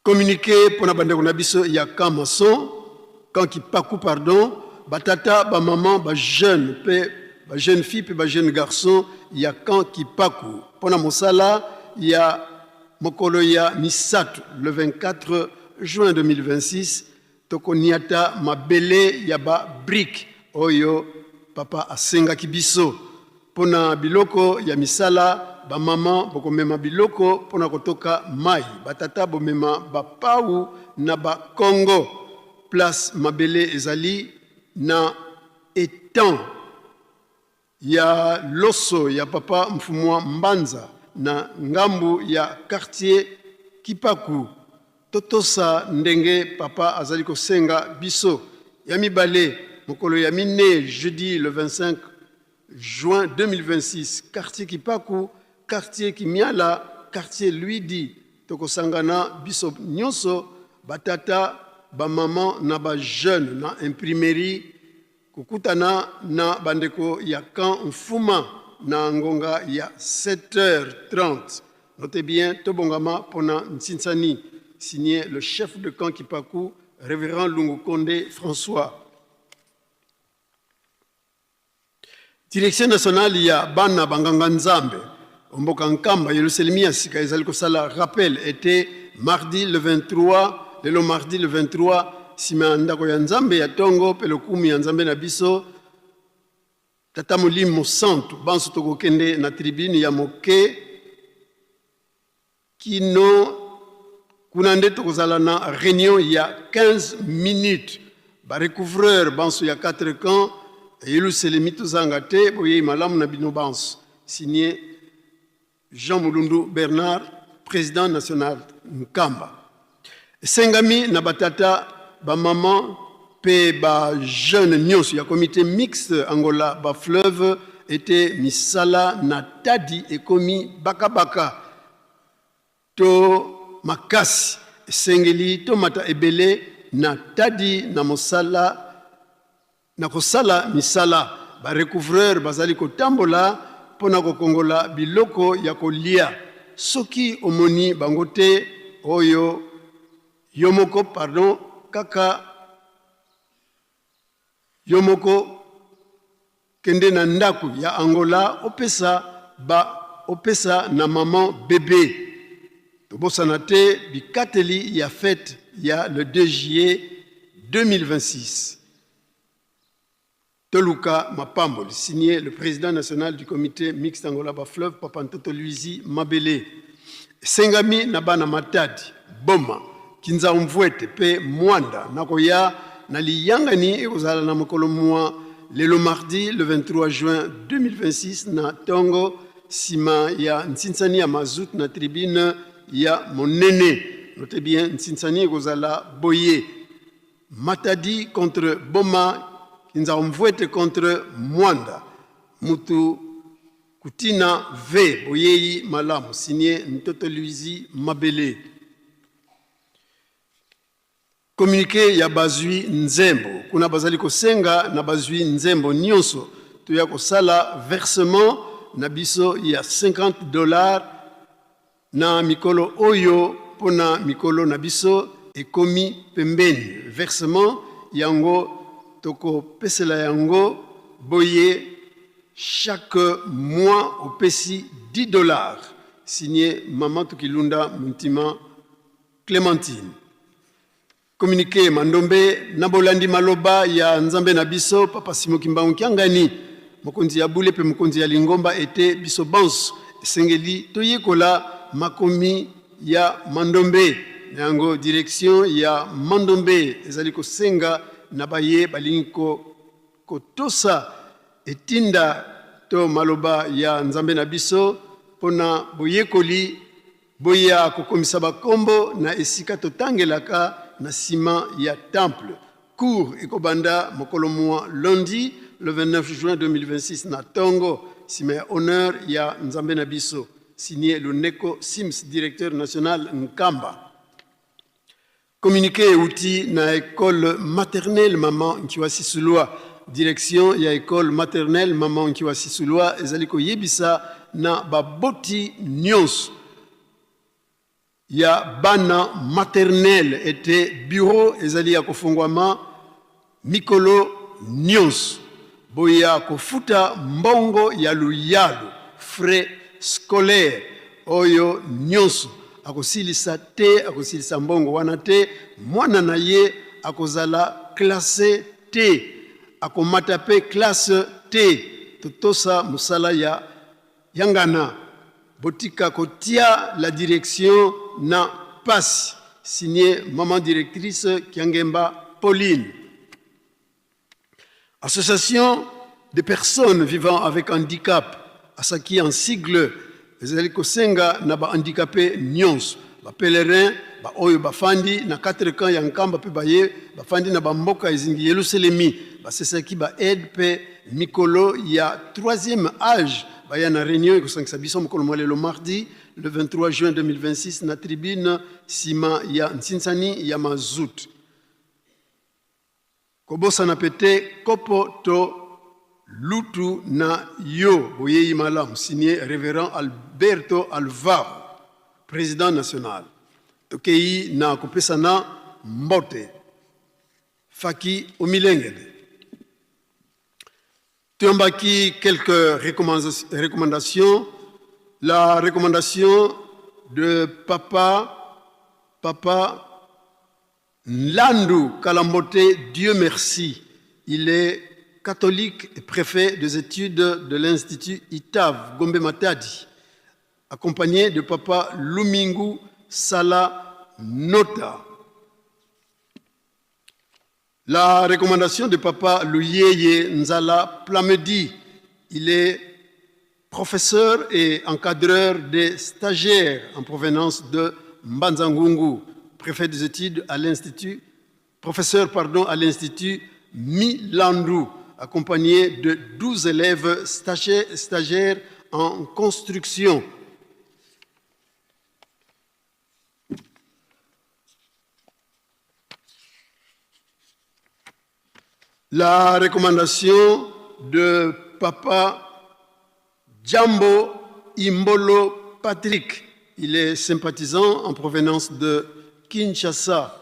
Communiqué pour na bandeko na biso ya camp maçon, camp Kipaku pardon, batata, ba maman, ba jeune pe ba jeune fille pe ba jeune garçon ya camp Kipaku pona mosala ya mokolo ya misato le 24 juin 2026 tokoniata mabele ya ba brique oyo papa asengaki biso pona biloko ya misala. Ba mama bokomema biloko pona kotoka mai, batata bomema bapau na bakongo. Place mabele ezali na etan ya loso ya papa Mfumua Mbanza na ngambu ya quartier Kipaku. Totosa ndenge papa azali kosenga biso. Ya mibale, mokolo ya mine jeudi le 25 juin 2026, quartier Kipaku, quartier Kimiala, quartier Luidi, tokosangana biso nyonso, batata, bamama na bajeune na imprimerie kokutana na bandeko ya camp Mfuma na ngonga ya 7h30. Notez bien, tobongama pona Ntsinsani. Signé le chef de camp Kipaku, révérend Lungu Konde François. Direction nationale ya bana banganga Nzambe omboka Nkamba Yerusalemi ya sika ezali kosala rappel ete mardi le 23, lelo mardi le 23, nsima ya ndako ya Nzambe ya tongo mpe lokumu ya Nzambe na biso Tata Molimo Santu, banso tokokende na tribune ya moke kino kuna nde tokozala na réunion ya 15 minutes. Barecouvreur banso ya 4 camps ya Yelusalemi tozanga te, boyei malamu na bino banso. Signé Jean Mulundu Bernard, président national Nkamba. Esengami na batata, bamama mpe bajeune nyonso ya comité mixte Angola bafleuve ete misala na tadi ekomi bakabaka to makasi, esengeli tomata ebele na tadi na mosala na kosala misala. Barecouvreur bazali kotambola mpo na kokongola biloko ya kolia. Soki omoni bango te, oyo yo moko pardon kaka yo moko kende na ndako ya Angola opesa ba opesa na maman bebe. Tobosana te bikateli ya fete ya le 2 juillet 2026. Toluka mapamboli. Signé le président national du comité mixte Angola Bafleuve, Papa Ntoto Luizi Mabele. Esengami na bana Matadi, Boma, Kinzau-Mvuete mpe Mwanda nakoya na liyangani ekozala na mokolo mwa lelo mardi le 23 juin 2026 na tongo nsima ya nsinsani ya mazut na tribune ya monene. Notez bien, nsinsani ekozala boye. Matadi contre Boma, Kinzau-Mvuete contre Mwanda. Mutu Kutina V, boyeyi malamu, signé Ntoto Luizi Mabele. Communiqué ya bazwi nzembo. Kuna bazali kosenga na bazwi nzembo nionso toya kosala versement na biso ya 50 dollars na mikolo oyo pona mikolo na biso ekomi pembeni. Versement yango tokopesela yango boye chaque mois opesi 10 dollars. Signé Maman Tukilunda Muntima Clementine. Communiqué Mandombe na bolandi maloba ya Nzambe na biso Papa Simon Kimbangu Kiangani, mokonzi ya bule pe mokonzi ya lingomba, ete biso banso esengeli toyekola makomi ya Mandombe. Na yango direction ya Mandombe ezali kosenga na baye balingi ko kotosa etinda to maloba ya Nzambe na biso pona boyekoli Boya kokomisa bakombo na esika totangelaka na sima ya temple. Cours ekobanda mokolo mua lundi le 29 juin 2026 na tongo sima ya honneur ya Nzambe na biso. Signé Luneko Sims, directeur national Nkamba. Communiqué euti na ecole maternelle Maman Nkiwa Sisulua. Direction ya ecole maternelle Maman Nkiwa Sisulua ezali koyebisa na baboti nyonso ya bana maternelle ete bureau ezali ya kofungwama mikolo nyonso. Boya kofuta mbongo ya luyalu, frais scolaire, oyo nyonso akosilisa te, akosilisa mbongo wana te, mwana na ye akozala classe te, akomata pe classe te. Totosa mosala ya yangana, botika kotia la direction na pasi. Signé maman directrice Kiangemba Pauline. Association des personnes vivant avec handicap, asaki en sigle, ezali kosenga na ba handicapés nyonso, ba pèlerins, ba oyo bafandi na quatre camps ya Nkamba mpe baye bafandi na bamboka ezingi Yelusalemi, basesaki ba aide mpe mikolo ya troisième âge, baya na reunion ekosangisa biso mokolo mwa lelo mardi le 23 juin 2026 na tribune sima ya nsinsani ya mazout. Kobosana pe te kopo to lutu na yo. Boyeyi malamu. Signé Reverend Alberto Alvaro, President national. Tokeyi na kopesana mbote. Faki omilengele. Toyambaki quelques recommandations. La recommandation de Papa Nlandu Kalambote, Dieu merci. Il est catholique et préfet des études de l'Institut ITAV Gombe Matadi, accompagné de Papa Lumingu Sala Nota. La recommandation de Papa Luyeye Nzala Plamedi, il est professeur et encadreur des stagiaires en provenance de Mbanzangungu, préfet des études à l'Institut, professeur pardon, à l'Institut Milandou, accompagné de 12 élèves stagiaires en construction. La recommandation de Papa Djambo Imbolo Patrick, il est sympathisant en provenance de Kinshasa.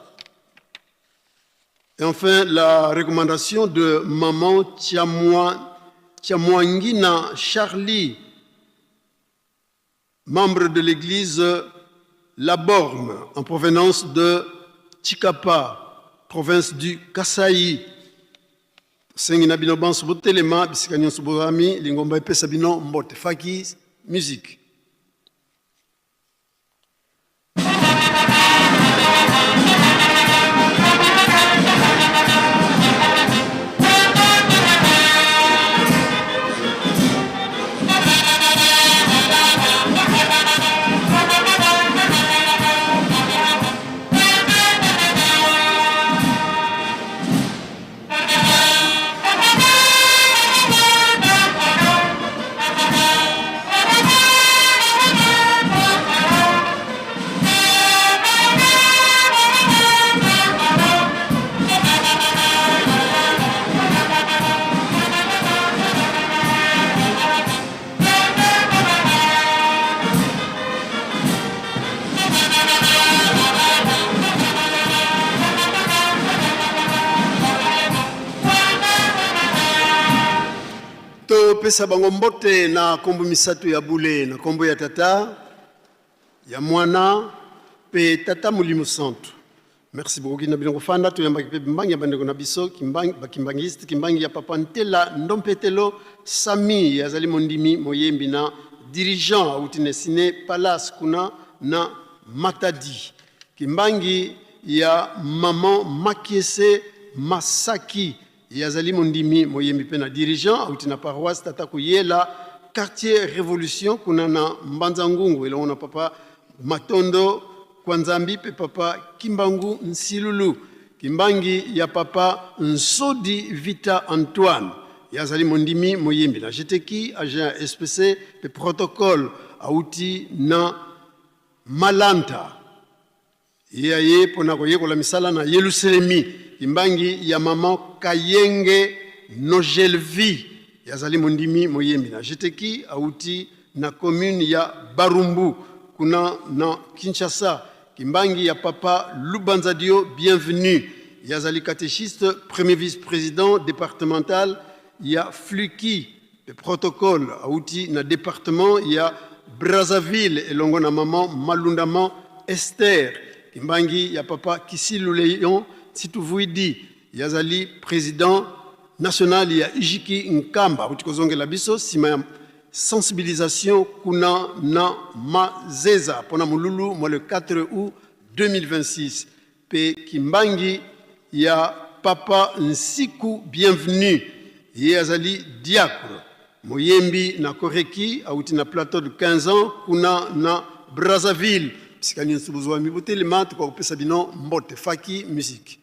Et enfin, la recommandation de Maman Tchamouangina Charlie, membre de l'église La Borne, en provenance de Chikapa, province du Kasaï. Sengi na bino banso botelema bisika nyonso bozami, lingomba epesa bino mbote. Faki musique. Topesa bango mbote na kombo misatu ya bule, na kombo ya Tata, ya Mwana pe Tata Molimo Santu. Merci beaucoup na bino kofanda. Toyambaki mpe bimbangi ya bandeko na biso kimbangi, bakimbangiste, kimbangi ya papa Ntela Ndompetelo Sami, azali mondimi moyembi na dirigeant auti na Cine Palace kuna na Matadi. Kimbangi ya maman Makiese Masaki, ye azali mondimi moyembi mpe na dirigeant auti na paroisse Tata Kuyela, quartier Revolution kuna na Mbanza Ngungu, elongo na papa Matondo Kwanzambi mpe papa Kimbangu Nsilulu. Kimbangi ya papa Nsodi Vita Antoine, ye azali mondimi moyembi na GTK, agent ya SPC mpe protocole auti na Malanta. Ye aye mpo na koyekola misala na Yeluselemi. Kimbangi ya maman Kayenge Nogelvi, ye azali mondimi moyembi na GTK, auti na commune ya Barumbu kuna na Kinshasa. Kimbangi ya papa Lubanzadio Bienvenu, ye azali catechiste, premier vice-président départemental ya Fluki mpe protocole, auti na departement ya Brazzaville elongo na maman Malundama Esther. Kimbangi ya papa Kisilu Leon Tsituvuidi, ye azali president national ya Ijiki Nkamba, auti kozongela biso nsima ya sensibilisation kuna na Mazeza mpona molulu mwa le 4 août 2026. Pe Kimbangi ya papa Nsiku Bienvenu, ye azali diacre, moyembi na Koreki, awuti na plateau de 15 ans kuna na Brazzaville. Bisika nyonso bozwami botelema, tokoka kopesa bino mbote. Faki musique.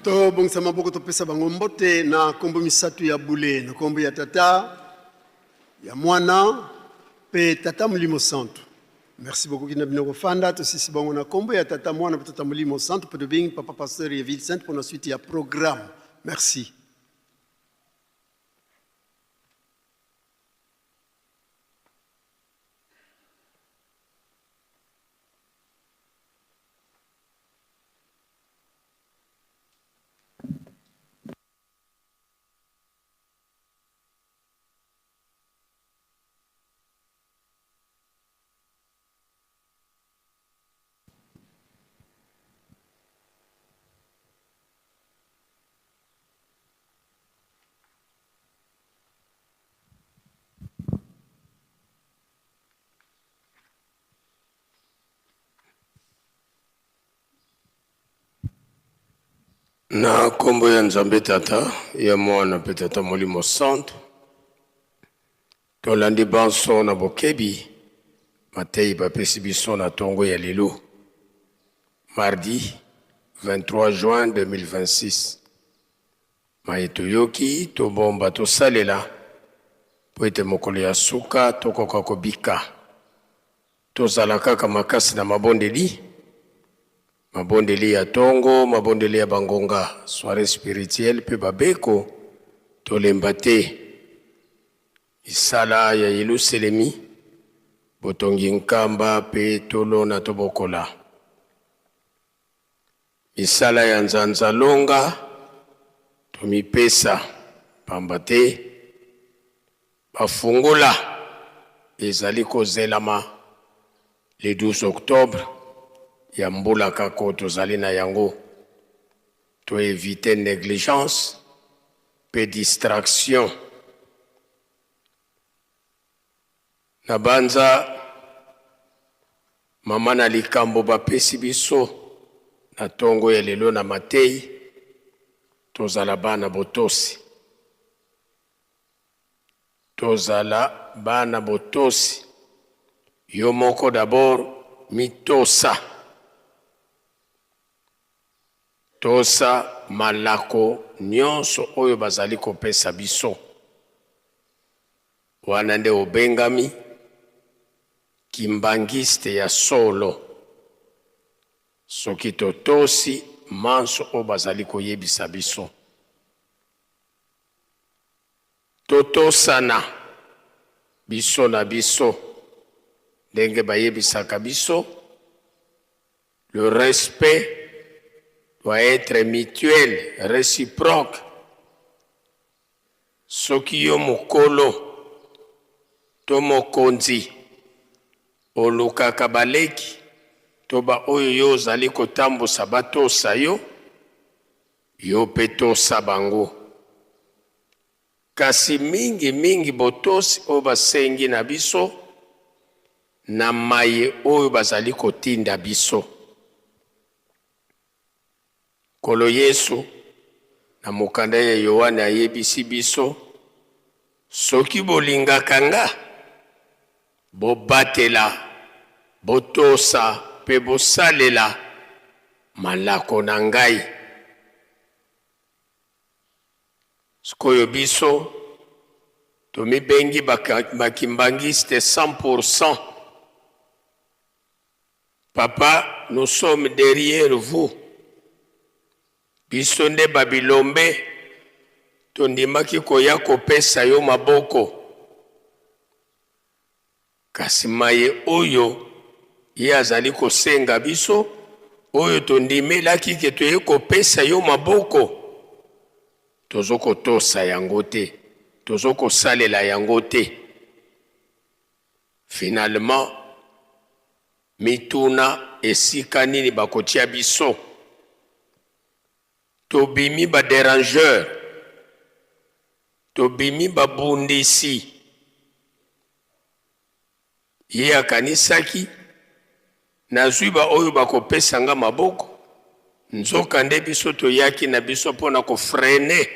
Tobongisa maboko, topesa bango mbote na nkombo misato ya bule, na nkombo ya Tata, ya Mwana mpe Tata Molimo Santu. Merci beaucoup kina bino kofanda. Tosisi bango na nkombo ya Tata, Mwana mpe Tata Molimo Santu, mpe tobengi papa pasteur ya Ville Sainte mpo na suite ya programme. Merci. Na nkombo ya Nzambe Tata, ya Mwana mpe Tata Molimo Santu, tolandi banso na bokebi mateyi bapesi biso na tongo ya lelo, mardi 23 juin 2026. Maye toyoki, tobomba, tosalela, mpo ete mokolo ya suka tokoka kobika. Tozala kaka makasi na mabondeli, mabondeli ya tongo, mabondeli ya bangonga, soiree spirituelle mpe babeko, tolemba te. Misala ya Yeluselemi, botongi nkamba mpe tolona tobokola. Misala ya nzanza longa, tomipesa, pamba te bafungola ezali kozelama le 12 octobre ya mbula kaka oyo tozali na yango. To eviter negligence mpe distraction. Nabanza mama na likambo bapesi biso na tongo ya lelo na mateyi, tozala bana botosi. Tozala bana botosi. Yo moko d'abord mitosa. Tosa malako nyonso oyo bazali kopesa biso. Wana nde obengami Kimbanguiste ya solo. Soki totosi manso oyo bazali koyebisa biso. Totosana biso na biso ndenge bayebisaka biso, le respect doit etre mutuel, reciproque. Soki yo mokolo to mokonzi olukaka baleki to baoyo yo ozali kotambusa batosa yo, yo pe tosa bango. Kasi mingi mingi botosi oyo basengi na biso na maye oyo bazali kotinda biso. Nkolo Yesu na mokanda ya Yoane ayebisi biso, Soki bolingaka nga, bobatela, botosa mpe bosalela malako na ngai. Sikoyo biso tomibengi ba kimbanguiste 100 pour 100. Papa nous sommes derrière vous. Biso nde ba bilombe tondimaki koya kopesa yo maboko. Kasi maye oyo ye azali kosenga biso, oyo tondimelaki ke toye kopesa yo maboko, tozo kotosa yango te, tozo kosalela yango te. Finalement, mituna esika nini bakotia biso? Tobimi ba derangeurs, tobimi babundisi. Ye akanisaki nazwi ba oyo bakopesa nga maboko, nzoka nde biso toyaki na biso mpo na ko freiner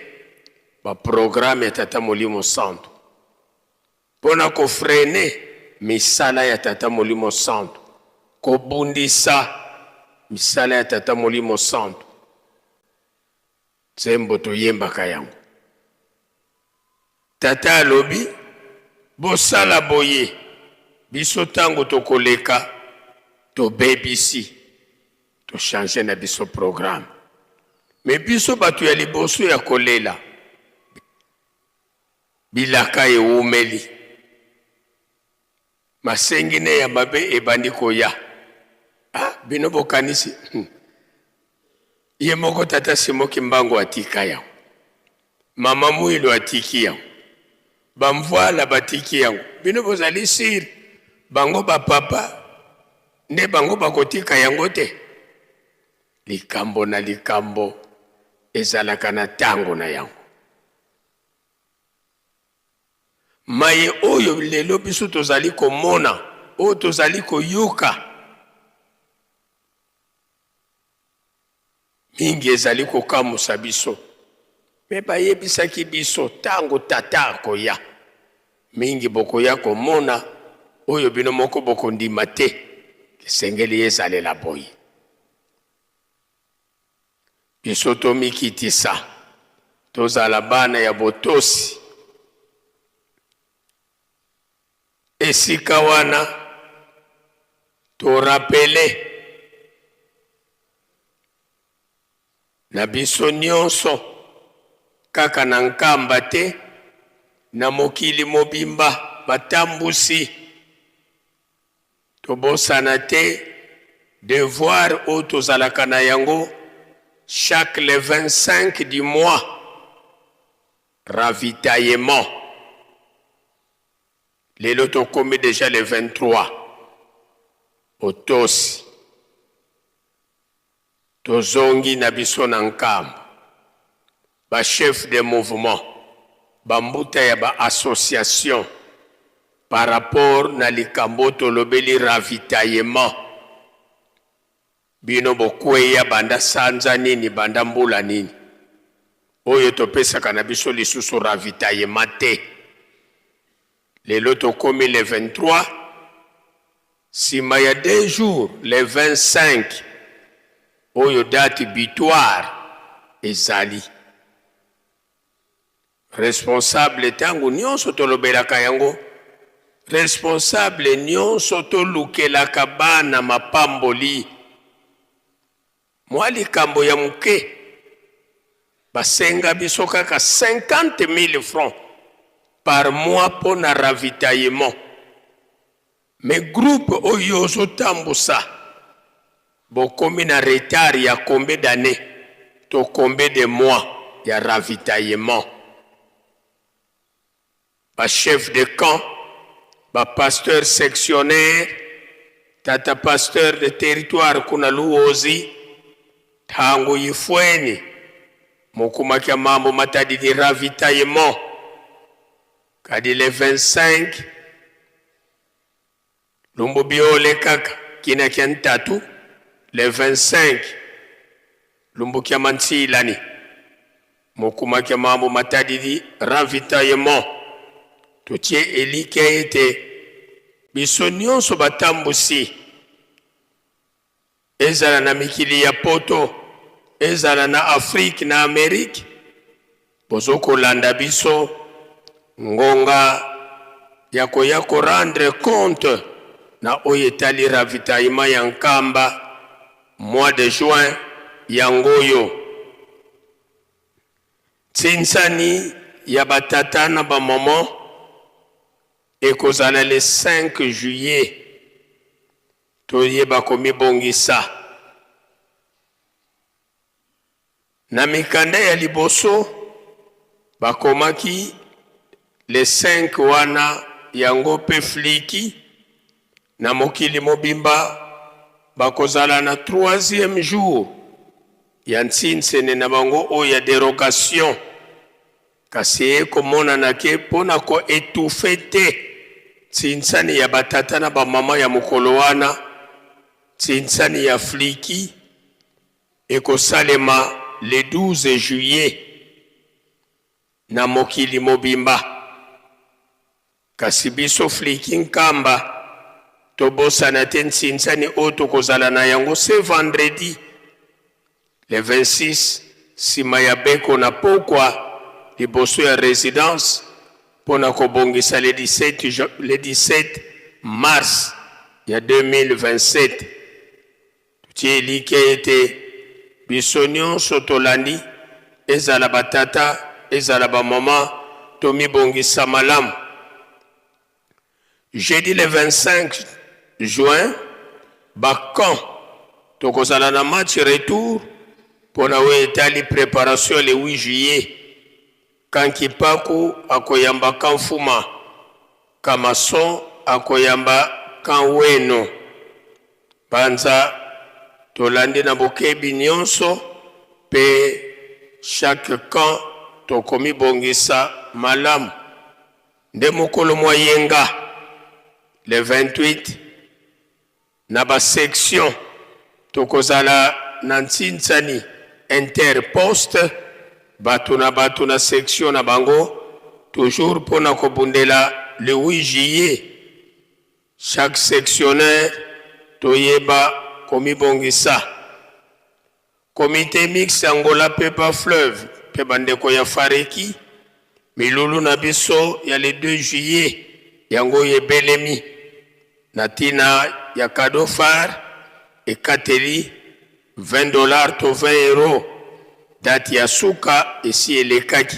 ba programmes ya Tata Molimo Santu, mpo na ko freiner misala ya Tata Molimo Santu, kobundisa misala ya Tata Molimo Santu. Nzembo toyembaka yango. Tata alobi, Bosala boye, biso tango tokoleka, tobebisi, to changer na biso programme. Mais biso bato ya liboso ya kolela, bilaka ewumeli. Masengine ya mabe ebandi koya. Ah, bino bokanisi Ye moko tata Simon Kimbangu atika yango. Mama Muilu atiki yango. Ba Mvuala batiki yango. Bino bozali sur bango ba papa nde bango bakotika yango te? Likambo na likambo ezalaka na tango na yango. Maye oyo lelo biso tozali komona, oyo tozali koyoka, Mingi ezali kokamwisa biso. Me bayebisaki biso tango Tata akoya, mingi bokoya komona oyo bino moko bokondima te. Esengeli ezalela boye. Biso tomikitisa, tozala bana ya botosi. Esika wana to rappeler na biso nionso kaka na Nkamba te, na mokili mobimba batambusi tobosana te devoir oyo tozalaka na yango chaque le 25 du mois, ravitaillement. Lelo tokomi dejà le 23 otosi tozongi na biso na Nkamba ba chefs de mouvement ba mbuta ya ba associations par rapport na likambo tolobeli ravitaillement bino bokweya banda sanza nini banda mbula nini oyo topesaka na biso lisusu ravitaillement te lelo tokomi le 23 sima ya 2 jours le 25 oyo date butoir. ezali. Responsable tango nionso tolobelaka yango, responsable nionso tolukelaka bana mapamboli. Mwa likambo ya moke, basenga biso kaka 50.000 francs par mois mpo na ravitaillement. Mais groupe oyo ozo tambusa bokomi na retard ya combien d'annees to combien de mois ya ravitaillement? Ba chefs de camp, ba pasteurs sectionnaires, tata pasteur de territoire kuna Luozi, tango yifweni mukumakia mambo matadi di ravitaillement. Kadi le 25 lumbu biole kaka kina kia ntatu le 25 lumbu kia mantsilani mokuma kia mambo matadidi ravitaillement totie elikya ete biso nionso batambusi Ezala na mikili ya poto, ezala na Afrique na Amerique, bozo kolanda biso, ngonga ya koya ko rendre compte na oyo etali ravitaillement ya Nkamba mois de juin yango oyo. Tsinsani ya ba tata na ba maman ekozala le 5 juillet. Toyeba komibongisa. Na mikanda ya liboso, bakomaki le 5 wana yango pe fliki na mokili mobimba bakozala na troisième jour ya nsinsene na bango oyo ya derogation. Kasi ekomonana ke mpo na ko etouffer te nsinsani ya ba tata na ba mama ya mokolo wana, nsinsani ya fliki ekosalema le 12 juillet na mokili mobimba. Kasi biso fliki Nkamba tobosana te nsinsani oyo tokozala na yango ce vendredi le 26 sima ya beko na pokwa liboso ya residence mpo na kobongisa le 17, le 17 mars ya 2027. Totie elikya ete biso nionso tolandi, ezala ba tata, ezala ba mama, tomibongisa malamu. Jeudi le 25 juin, ba camps tokozala na match retour pona oyo etali preparation le 8 juillet. Camp Kipaku akoyamba camp Fuma, camp Mason akoyamba camp Weno. Banza tolandi na bokebi nionso pe chaque camp tokomibongisa malamu. Nde mokolo mwa yenga le 28 na ba sections tokozala na ntsinsani inter poste bato na bato na section na bango toujours mpo na kobundela le 8 juillet. Chaque sectionnaire toyeba komibongisa. Comite mixte Angola pe Bas Fleuve pe ba ndeko ya Fareki, milulu na biso ya le 2 juillet yango oyo ebelemi na tina ya cadeau phare ekateli 20 dollars to 20 euros, date ya suka esi elekaki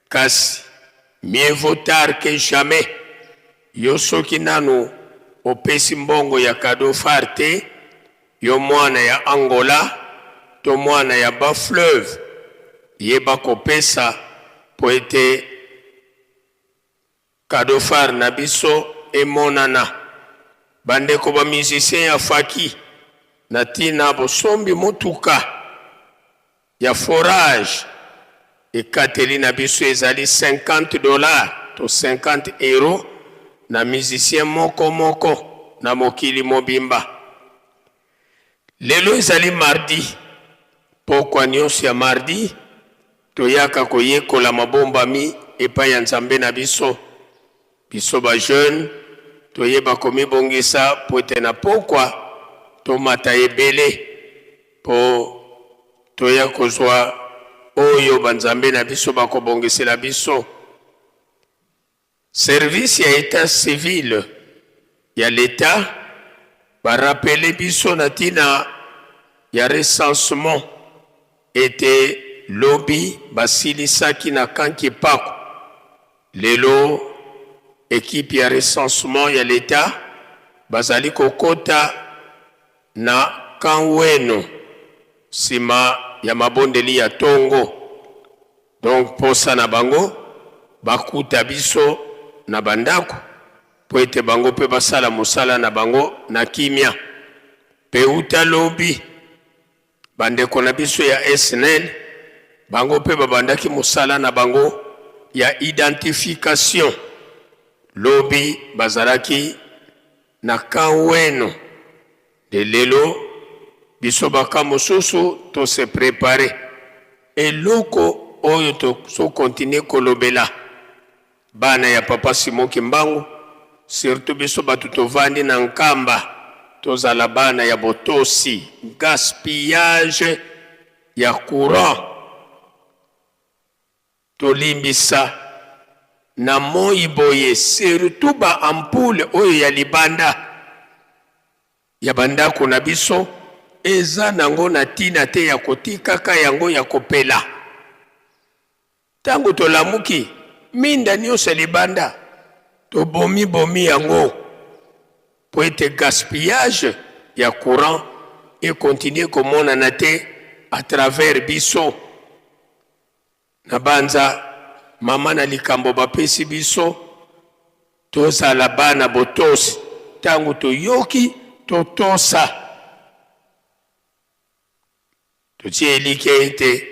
kasi mieux vaut tard que jamais, yo soki nanu opesi mbongo ya cadeau phare te, Yo mwana ya Angola to mwana ya bas fleuve yeba kopesa po ete cadeau phare na biso emonana. Ba ndeko ba musiciens ya Faki na tina bosombi motuka ya forage ekateli na biso ezali 50 dollars to 50 euros na musicien moko moko na mokili mobimba. Lelo ezali mardi, pokwa nionso ya mardi toyaka koyekola mabombami epai ya Nzambe na biso. Biso ba jeunes toyeba komibongisa po ete na pokwa tomata ebele po toya kozwa. oyo banzambe na biso bakobongisela biso. Service ya etat civil ya l'etat ba rappeler biso na tina ya recensement ete lobi basilisaki na camp Kipaku. Lelo equipe ya recensement ya l'etat bazali kokota na camp Weno sima ya mabondeli ya tongo. Donc posa na bango bakuta biso na ba ndako po ete bango pe basala mosala na bango na kimia. Pe uta lobi ba ndeko na biso ya SNEL bango pe babandaki mosala na bango ya identification. Lobi bazalaki na camp Weno nde lelo biso ba camp mosusu to se preparer. Eloko oyo tozo continuer kolobela bana ya papa Simon Kimbangu surtout biso batu tovandi na Nkamba tozala bana ya botosi, gaspillage ya courant Tolimbisa na moyi boye surtout ba ampoule oyo ya libanda ya ba ndako na biso eza nango na tina te ya kotikaka yango ya kopela. Tango tolamuki minda nionso ya libanda tobomi bomi yango po ete gaspillage ya courant e continuer komonana te à travers biso. Na banza mama na likambo bapesi biso tozala bana botosi tango toyoki totosa totie elikya ete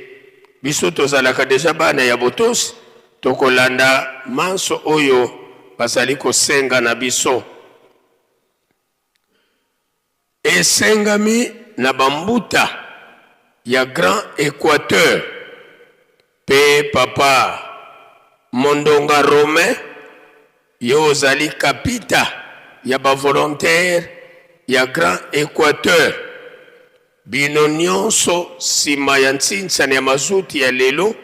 biso tozalaka deja bana ya botosi tokolanda manso oyo bazali kosenga na biso. Esengami na ba mbuta ya Grand Equateur pe papa Mondonga Romain, yo ozali kapita ya ba volontaires ya Grand Equateur, bino nionso sima ya ntsinsani ya mazuti ya lelo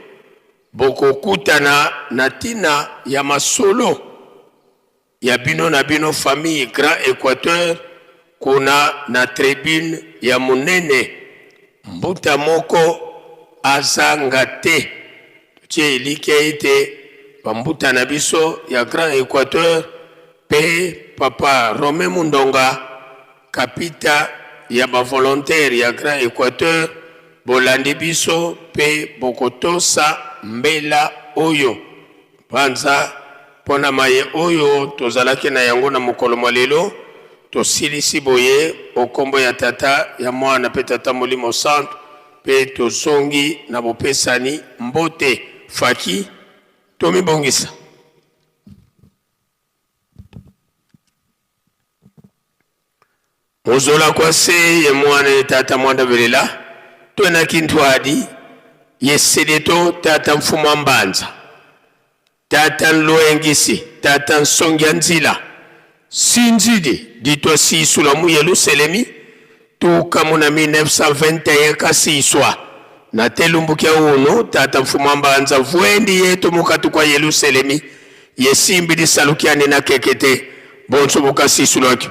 bokokutana na tina ya masolo. Ya bino na bino famille grand equateur kuna na tribune ya munene mbuta moko azanga te totie elikya ete ba mbuta na biso ya grand equateur pe papa Romain Mundonga kapita ya ba volontaire ya grand equateur bolandi biso pe bokotosa mbela oyo. Panza mpo na maye oyo tozalaki na yango na mokolo mwa lelo, tosilisi boye o nkombo ya Tata, ya Mwana mpe Tata Molimo Santu, mpe tozongi na bopesani mbote. Faki, tomibongisa. Muzola kwa se ye mwana ye tata mwanda velela twena kintwadi ye sedeto tata mfumu wa mbanza tata nloengisi tata nsongia nzila sinzidi ditwa sisula mu Yeluselemi tuka mu na 1921 kasiswa na telumbukia unu tata mfumu wa mbanza vwendi yetu mukatu kwa Yeluselemi ye simbi lisalukiani na kekete bonso bukasisulwaki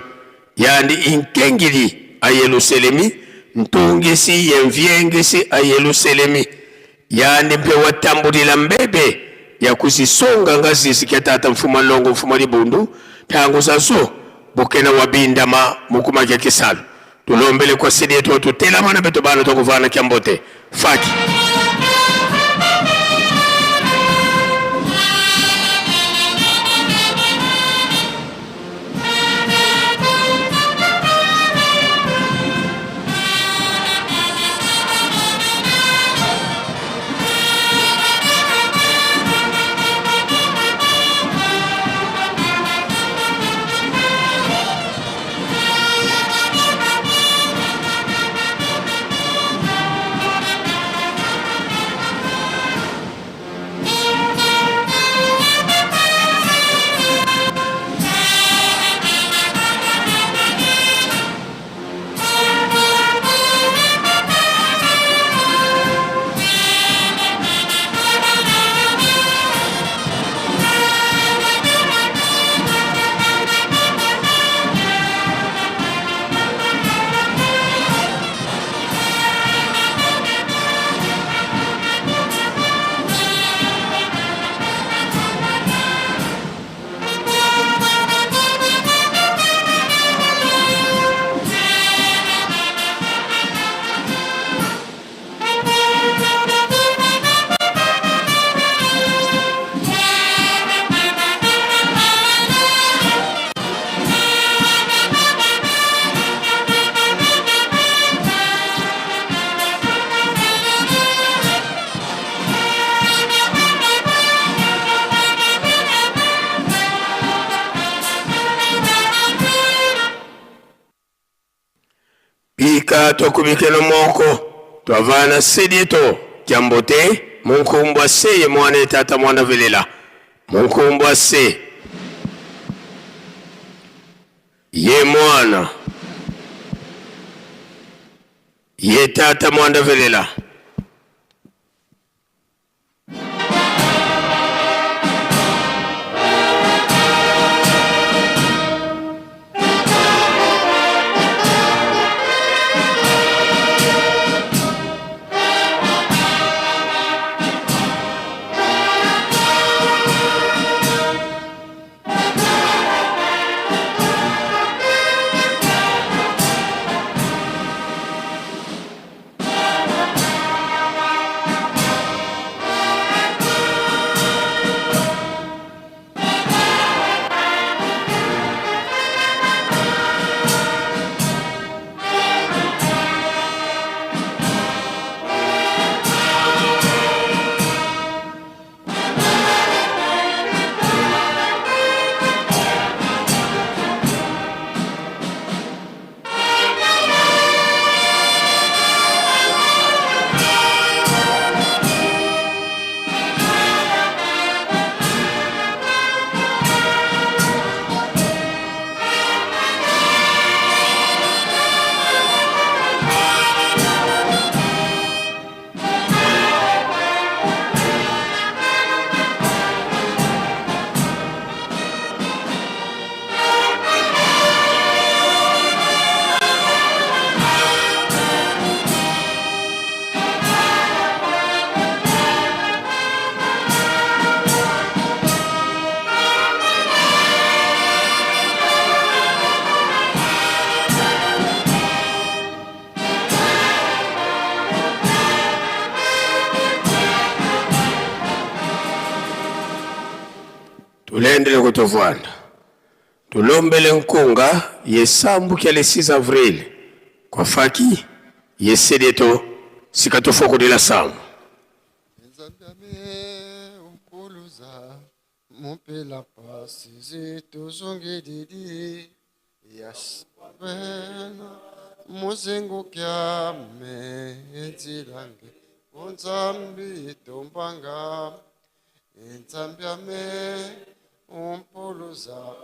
yandi inkengili a Yeluselemi ntungisi ye mviengisi a Yeluselemi yandi mpe watambulila mbebe ya kuzisonga nga zizi kya tata mfuma longo mfuma libundu ntango zazo bukena wabindama mukuma kya kisalu tulombele kwa sidi yetu tutelama na beto bana tokuvana kya mbote faki. Pika tokubikeno moko twavana sedieto kyambo te munkumbwa se ye mwana ye tata mwana velela munkumbwa se ye mwana ye tata mwanda velela. Tulendele kutovwanda tulombele nkunga yesambukia le 6 avril kwa faki yesedeto sikatofokudila samu. Mupela pasi zituzungididi yasbena muzingu kyame edzilange unzambi tombanga inzambi ame umpuluza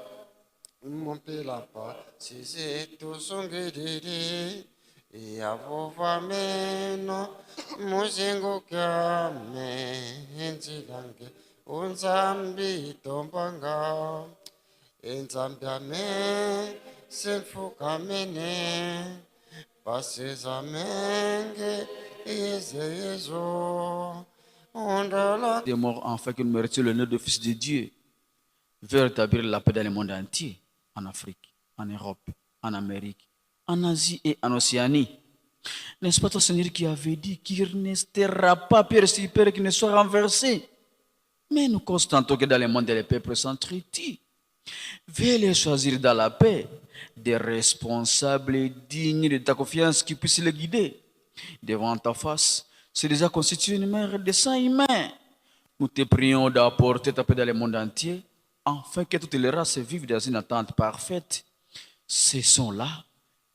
mupela pasi zituzungididi yavova meno muzingu kyame edzilange unzambi tombanga inzambi ame semfukamene pasizamenge yezeyezo ondola Des morts enfin qu'il me retire le nom de Fils de Dieu, veut rétablir la paix dans le monde entier, en Afrique, en Europe, en Amérique, en Asie et en Océanie. N'est-ce pas toi, Seigneur, qui avait dit qu'il ne restera pas pierre sur pierre qui ne soit renversée? Mais nous constatons que dans le monde, les peuples s'entretuent. Veuillez choisir dans la paix des responsables dignes de ta confiance qui puissent les guider. Devant ta face, c'est déjà constitué une mer de sang humain. Nous te prions d'apporter ta paix dans le monde entier, afin que toutes les races vivent dans une attente parfaite. Ce sont là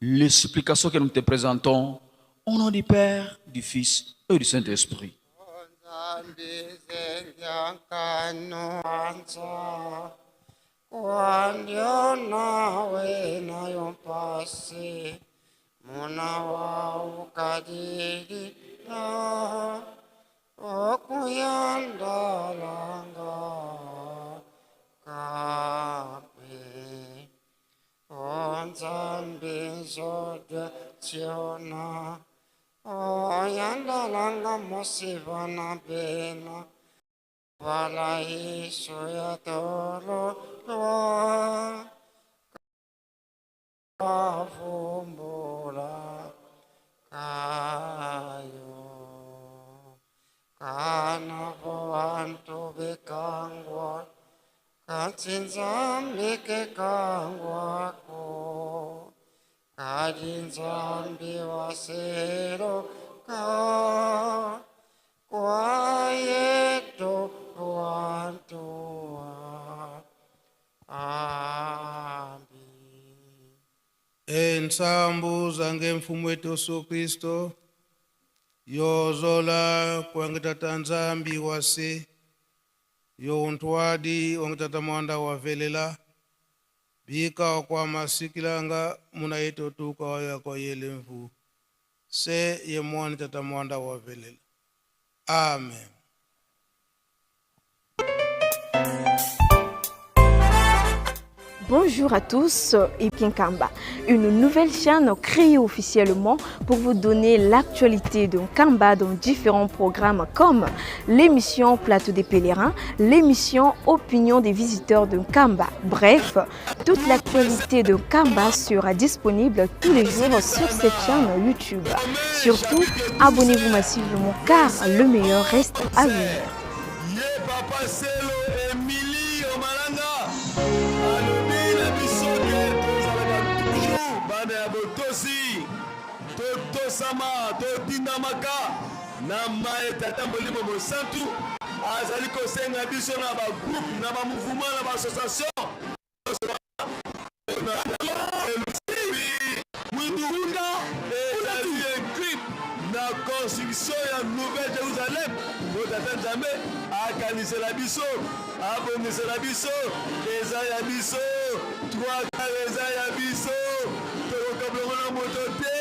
les supplications que nous te présentons au nom du Père, du Fils et du Saint-Esprit. Oyandalanga mosivana bena vala iso ya tolo lwa kavumbula kayo kana vantu bekangwa katsinzambi kekangwako kadinzambi wasero ka kwayeto wantua ambi. E Nsambu zange mfumu wetu Yesu Kristo yozola kwange tata Nzambi wase yo untwadi wange tata mwanda wavelela bika kwa masikilanga muna yetu tuka waya kwa yele mfu se ye mwani tata mwanda wavelela. Amen. Bonjour à tous et Kinkamba, une nouvelle chaîne créée officiellement pour vous donner l'actualité de Nkamba dans différents programmes comme l'émission Plateau des pèlerins, l'émission Opinion des visiteurs de Nkamba. Bref, toute l'actualité de Nkamba sera disponible tous les jours sur cette chaîne YouTube. Surtout, abonnez-vous massivement car le meilleur reste à venir. Bana ya botosi totosama totindamaka na maye tata molimo mosantu azali kosenga biso na bagroupe na bamouvement na baassociation mwindukunda ezali equipe na construction ya nouvelle Jérusalem po tata Nzambe akanisela biso abongisela biso eza ya biso trois eza ya biso tokokabolongo na moto te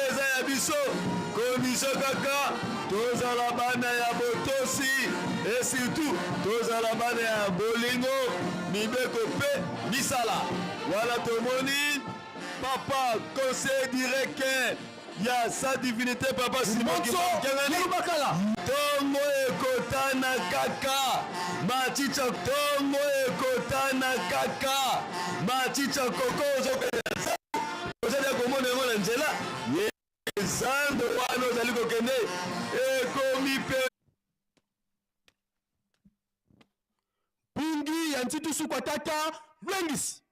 eza ya biso condition kaka tozala bana ya botosi et surtout tozala bana ya bolingo mibeko mpe misala wana tomoni papa conseil direct ya sa divinité papa Simon Kimbangu tongo ekotana kaka machicha tongo ekotana kaka machicha koko ozali komona yango na nzela ye zando wana ozali kokende ekomi pe Pungi ya ntitu sukwa tata lwengisi.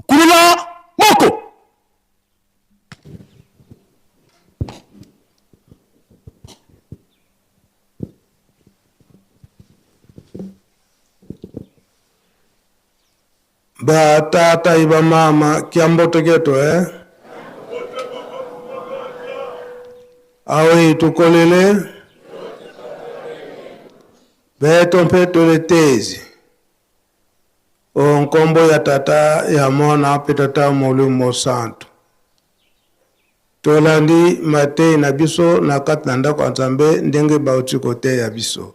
Kulula moko. Ba tata iba mama kiamboto keto eh? Awe tukolele beto mpe toletezi o nkombo ya tata ya mwana mpe tata molimo santu tolandi matei na biso na kati na ndako ya Nzambe ndenge bauti koteya biso.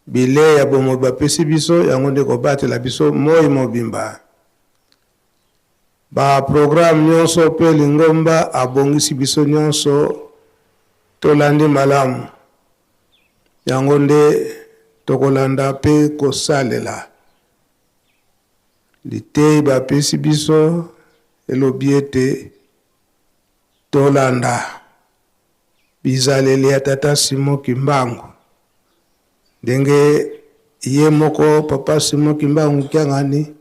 Bilei ya bomoi bapesi biso, yango nde kobatela biso moi mobimba. Ba programme nyonso mpe lingomba abongisi biso nyonso tolandi malamu, yango nde tokolanda mpe kosalela. Liteyi bapesi biso elobi ete tolanda bizaleli ya Tata Simon Kimbangu, ndenge ye moko Papa Simon Kimbangu Kiangani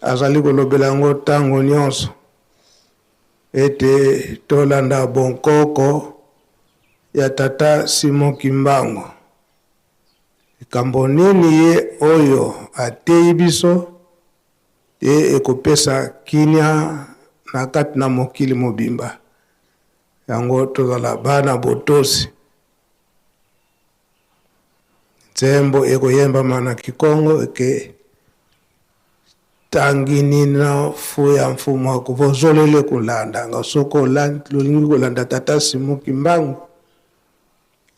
azali kolobela yango ntango nyonso ete tolanda bonkoko ya Tata Simon Kimbangu. Likambo nini ye oyo ateyi biso? Ye ekopesa kimia na kati na mokili mobimba. Yango tozala bana botosi. Nzembo ekoyembama na Kikongo eke tanginina fuya mfumu akuvozolele kulanda nga soko olingi kolanda tata Simon Kimbangu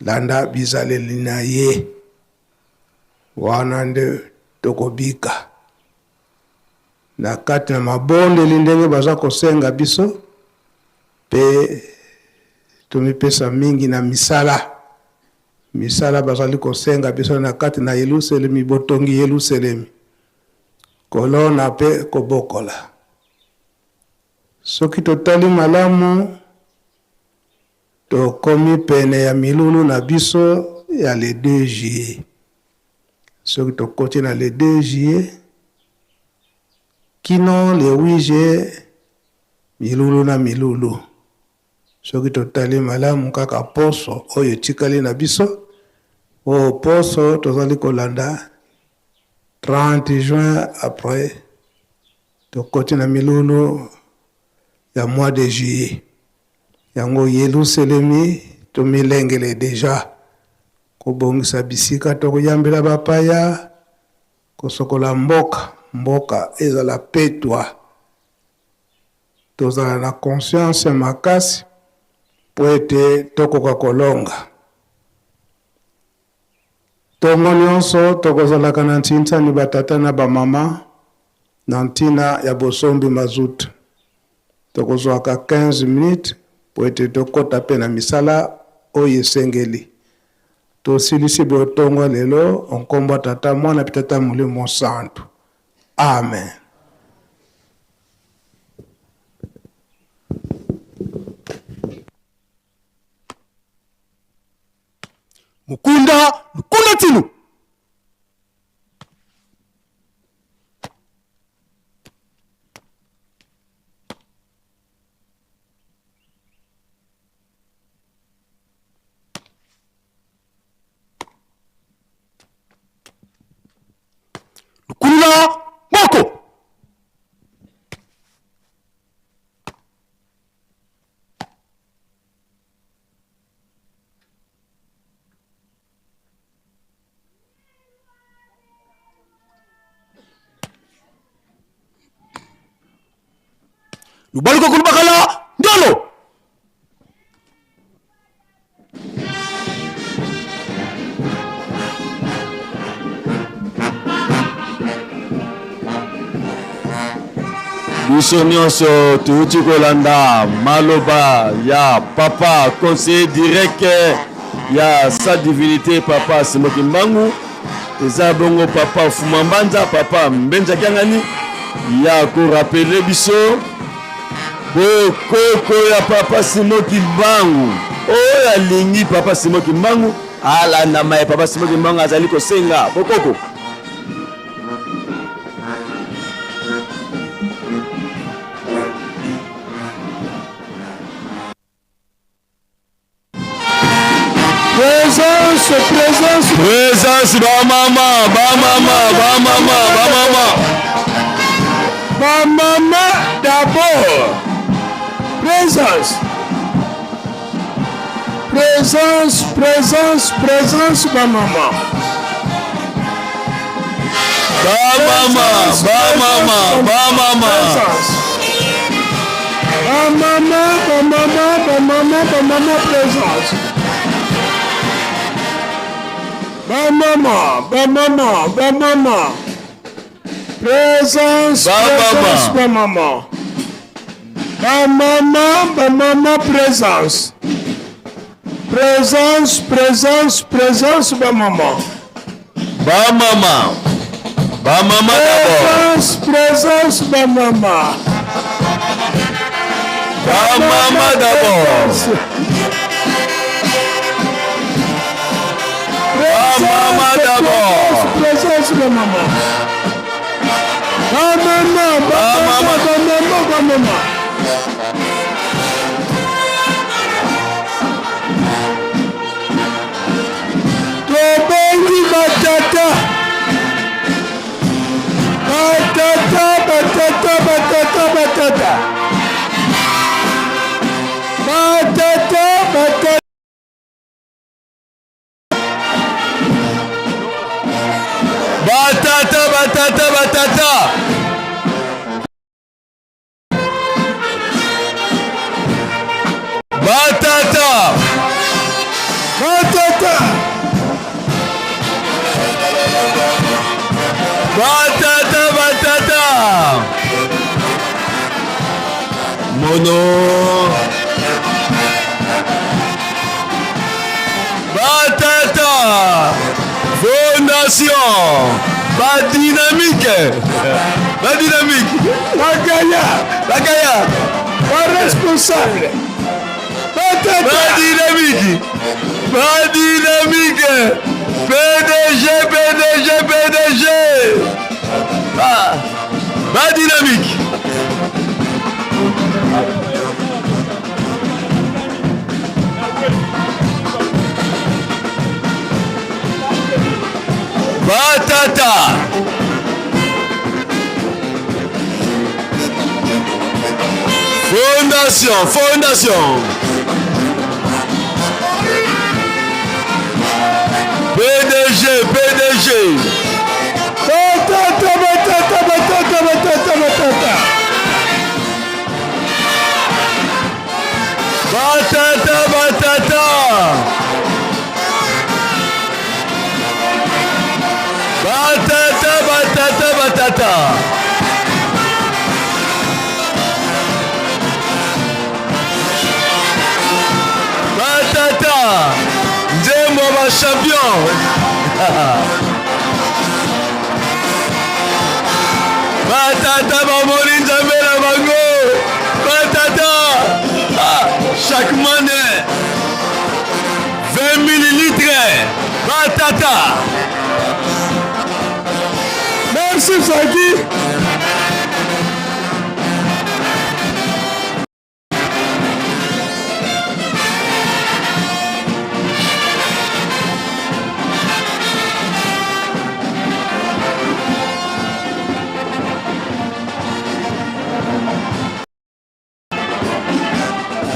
landa bizaleli na ye wana nde tokobika na kati na mabondeli ndenge baza kosenga biso mpe tomipesa mingi na misala misala bazali kosenga biso na kati na Yelusalemi, botongi Yelusalemi, kolona mpe kobokola. Soki totali malamu, tokomi pene ya milulu na biso ya le 2 juillet. Soki tokoti na le 2 juillet kino le 8 juillet, milulu na milulu. Soki totali malamu kaka poso oyo etikali na biso, oyo poso tozali kolanda 30 juin après tokoti na milulu ya mois de juillet. Yango Yelusalemi tomilengele deja kobongisa bisika tokoyambela bapaya, kosokola mboka, mboka ezala petwa. Tozala na conscience ya makasi mpo ete tokoka kolonga. Tongo nyonso tokozalaka na ntinsani batata na bamama na ntina ya bosombi mazout. Tokozwaka 15 minutes mpo ete tokota mpe na misala oyo esengeli. Tosilisi boye tongo ya lelo o nkombo ya Tata, Mwana mpe Tata Molimo Mosantu. Amen. Mukunda lukunda tinu. Lukulula moko. Lubaluka kulubakala ndolo. Biso nyonso touti kolanda maloba ya papa conseiller direct ya sa divinité papa Simon Kimbangu, eza bongo papa Fuma Mbanza, papa Mbenza Kiangani ya korapele biso bokoko ya papa Simon Kimbangu. Oyo alingi papa Simon Kimbangu alanda maye papa Simon Kimbangu azali kosenga bokoko. Présence, présence. Présence, ba mama, ba mama, ba mama, ba mama. Ba mama d'abord. Présence. Présence, présence, présence, ba mama. Ba mama, ba mama, ba mama. Présence. Ba mama, ba mama, ba mama, ba mama, présence. Ba mama, ba mama, ba mama. Présence, Ba présence, mama. ba mama. Ba mama, ba mama, présence. Présence, présence, présence, ba mama. Ba mama. Ba mama d'abord. Présence, présence, ba mama. Ba mama d'abord. Ba mama d'abord. Présence, ba mama. Ba mama, ba mama, ba mama, ba mama. Tobengi batata. Batata, batata. Batata. Batata. Batata. Batata, batata. Mono. Batata. Fondation. Ba dynamique. Ba dynamique. Bagaya. Bagaya. Ba responsable. Batata. Ba dynamique. Ba dynamique. PDG, PDG, PDG. Ah. Ba dynamique. Batata. Fondation, fondation. PDG, PDG. Batata, batata, batata, batata, batata. Batata, batata. Batata, batata, batata. Batata. Nzembo ba champion. Batata bamoni nzambe na bango. Batata. Ah, chaque money 20 millilitres. Batata. Merci Faki.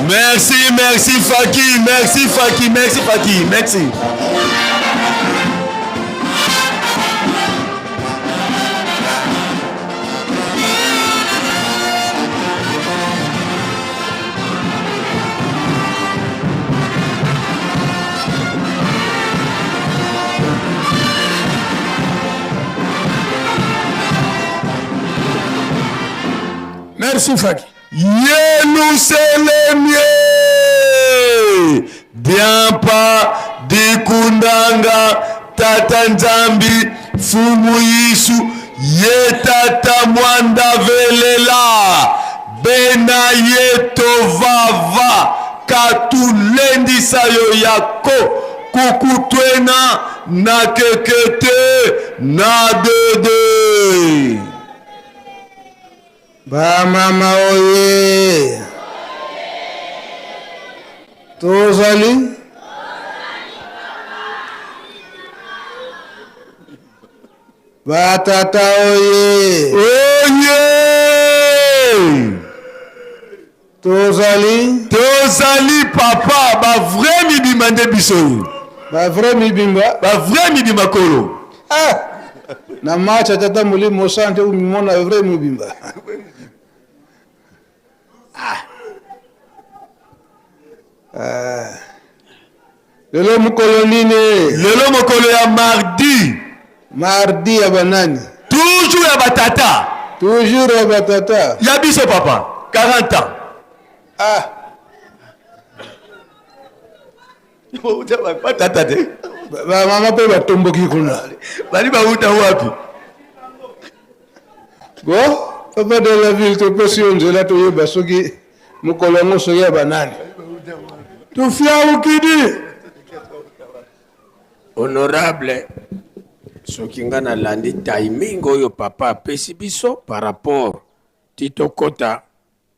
Merci, merci Faki, merci Faki, merci Faki, merci. Merci Faki. Yelusalemi diampa dikundanga tata nzambi fumu yisu ye tata mwanda velela bena ye tovava katulendisa yo yako kukutwena na kekete na dede. Ba mama oye. Tozali. Ba tata oye. Oye. Tozali. Tozali papa, ba vrai mibimba nde biso. Ba vrai mibimba. Ba vrai mibimba kolo. Ah. Na match ya tata molimo sante umimona vrai mobimba. Ah. Ah. Lelo mokolo nini? Lelo mokolo ya mardi. Mardi ya banani? Toujours ya batata. Toujours ya batata. Ya biso papa, 40 ans. Ah. Batata te. Ba mama pe batomboki kuna. Bali bauta wapi? Bon, papa de la ville topesi yo nzela toyeba soki mokolo yango soki ya banani. Tufiaukidi. Honorable, soki nga nalandi timing oyo papa apesi biso par rapport ti tokota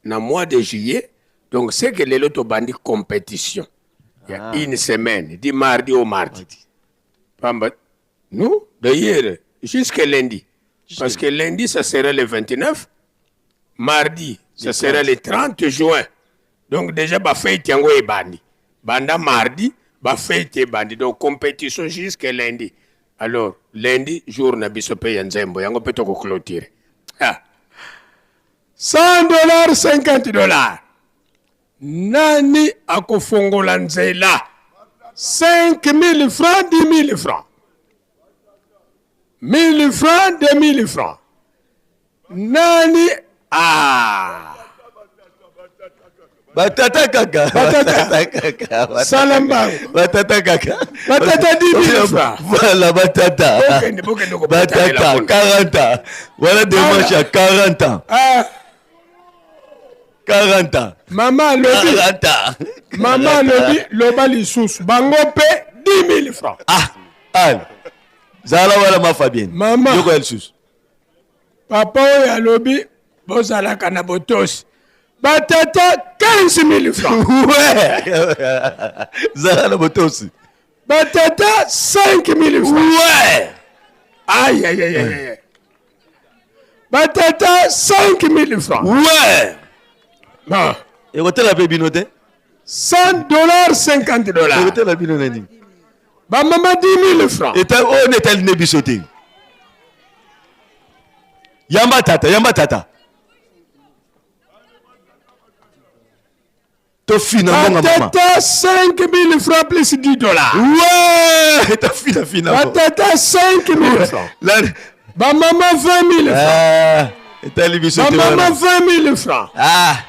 na mois de juillet, donc c'est que lelo tobandi compétition ya une semaine du mardi au mardi. Pamba, nous, d'ailleurs, jusque lundi. Parce que lundi, ça sera le 29. Mardi, ça sera le 30 juin. Donc déjà, ba fête yango ebandi. Banda mardi, ba fête ebandi. Donc compétition jusque lundi. Alors lundi jour na biso pe ya nzembo yango pe toko clôturer. Ah. 100 dollars 50 dollars. Nani akofongola nzela? 5000 francs 10000 francs. 1000 francs 2000 francs. Nani ah batata kaka batata kaka sala mbangu batata kaka batata 10000 francs voilà batata bokende bokende batata 40 ans voilà démarche ya 40 ans ah 40 ans mama alobi 40 ans mama alobi loba lisusu bango mpe 10000 francs ah ale zala wana ma Fabienne mama yoko ya lisusu Papa oyo alobi bozalaka na botosi. Batata 15 000 francs. Ouais. Zala na botosi. Batata 5 000 francs. Ouais. Aïe aïe aïe aïe. Batata 5 000 francs. Ouais. Bon. Ekotela mpe bino te. 100 dollars 50 dollars. Ekotela bino na nini? Ba mama 10 000 francs. Eta oyo nde etali nde biso te. Yamba tata, yamba tata. Tofina mbongo mama. Batata 5 000 francs plus 10 dollars. Ouais, tofina fina. Batata 5 000 francs. Ba mama 20 000 francs. Ah, etali biso te. Ba mama 20 000 francs. Ah.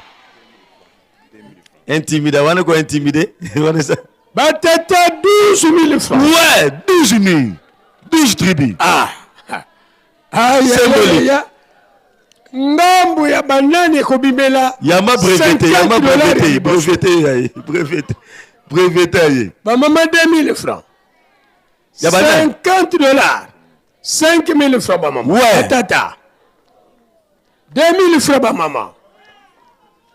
Intimida wana ko intimide wana sa. Batata 12 000 francs. Ouais, 12 000. 12 tribus. Ah. Ah, Symbolique. ya, ngambu ya banani ekobimela Yamba breveté, 50 yamba dollars breveté, ya liboso. breveté ya ye, breveté. Breveté ya ye. Bamama 2000 francs. Ya banani? 50 dollars. 5000 francs bamama. Ouais. Batata. 2000 francs bamama.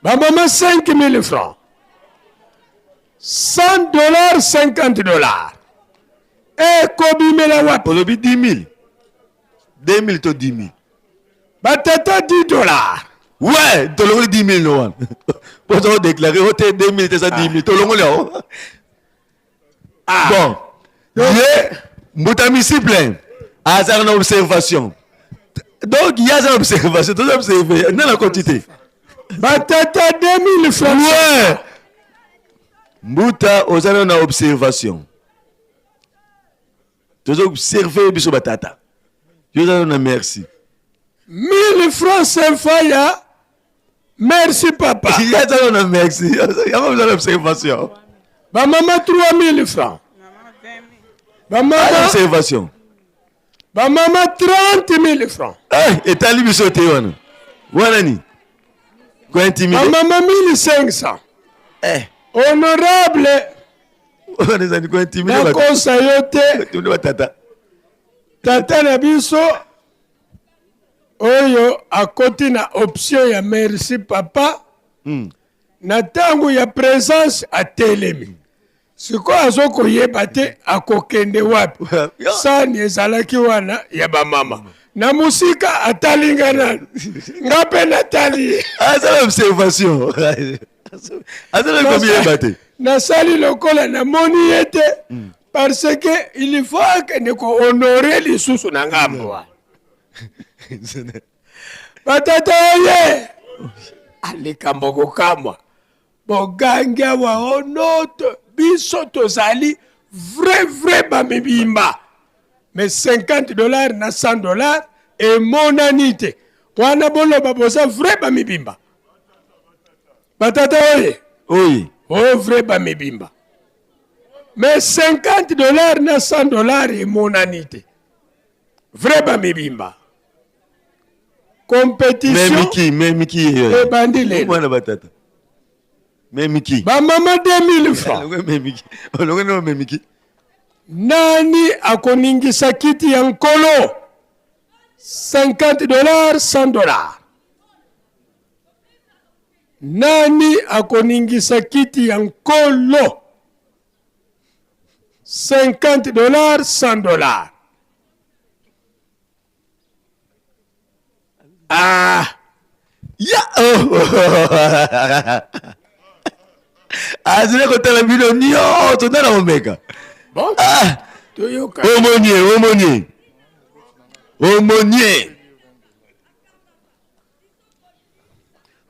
Bamama 5000 francs. 100 dollars 50 dollars. Ekobimela wapi? Olobi 10 000. 2 000 to 10 000. Batata 10 dollars. Ouais, tolongoli 10 000 no wana. Poza o déclarer o te 2 000 te sa 10 000 tolongoli yango. Ah. Bon. Ye mbuta misiple azalaka na observation. Donc ye aza na observation, toza observe nana koti te. Batata 2000 francs. Ouais. Mbuta oza nano na observation. Toza observe biso batata. Yo oza nano na merci. 1000 francs CFA ya merci papa. Ye aza nano na merci. Yango oza na observation. Ba mama 3000 francs. Ba mama observation. Ba mama 30 000 francs. Eh, etali biso te wana. Wana ni? Ko intimider. Ba mama 1500. Eh. Honorable. Wana ezali ko intimider. Nakosa yo te. Intimider batata. Tata na biso oyo akoti na option ya merci papa. Na ntango ya présence atelemi. Sikoyo azokoyeba te akokende wapi. Sani ezalaki wana ya bamama. Na mosika atali nga nanu. Nga mpe natali ye. Azala observation. Azala komiyeba te. Nasali lokola namoni ye te parce que il faut akende kohonore lisusu na ngambo wana. Batata oye! Likambo kokamwa. Bogangi awa onoto biso tozali vrai vrai bamibimba. Mais 50 dollars na 100 dollars emonani te. Wana boloba boza vrai bamibimba. Batata oye! Oye. O vrai bamibimba. Mais 50 dollars na 100 dollars emonani te. Vrai bamibimba. Compétition. Memiki, memiki ye. Ebandi lelo. Mwana batata. Memiki. Ba mama 2000 francs. Memiki. Olongo no memiki. Nani akoningisa kiti ya nkolo? 50 dollars, 100 dollars. Nani akoningisa kiti ya nkolo? 50 dollars, 100 dollars. Ah. Ya oh. Azali kotala bino nyonso nde na omeka. Bon. Ah. Toyoka. Aumônier, aumônier. Aumônier.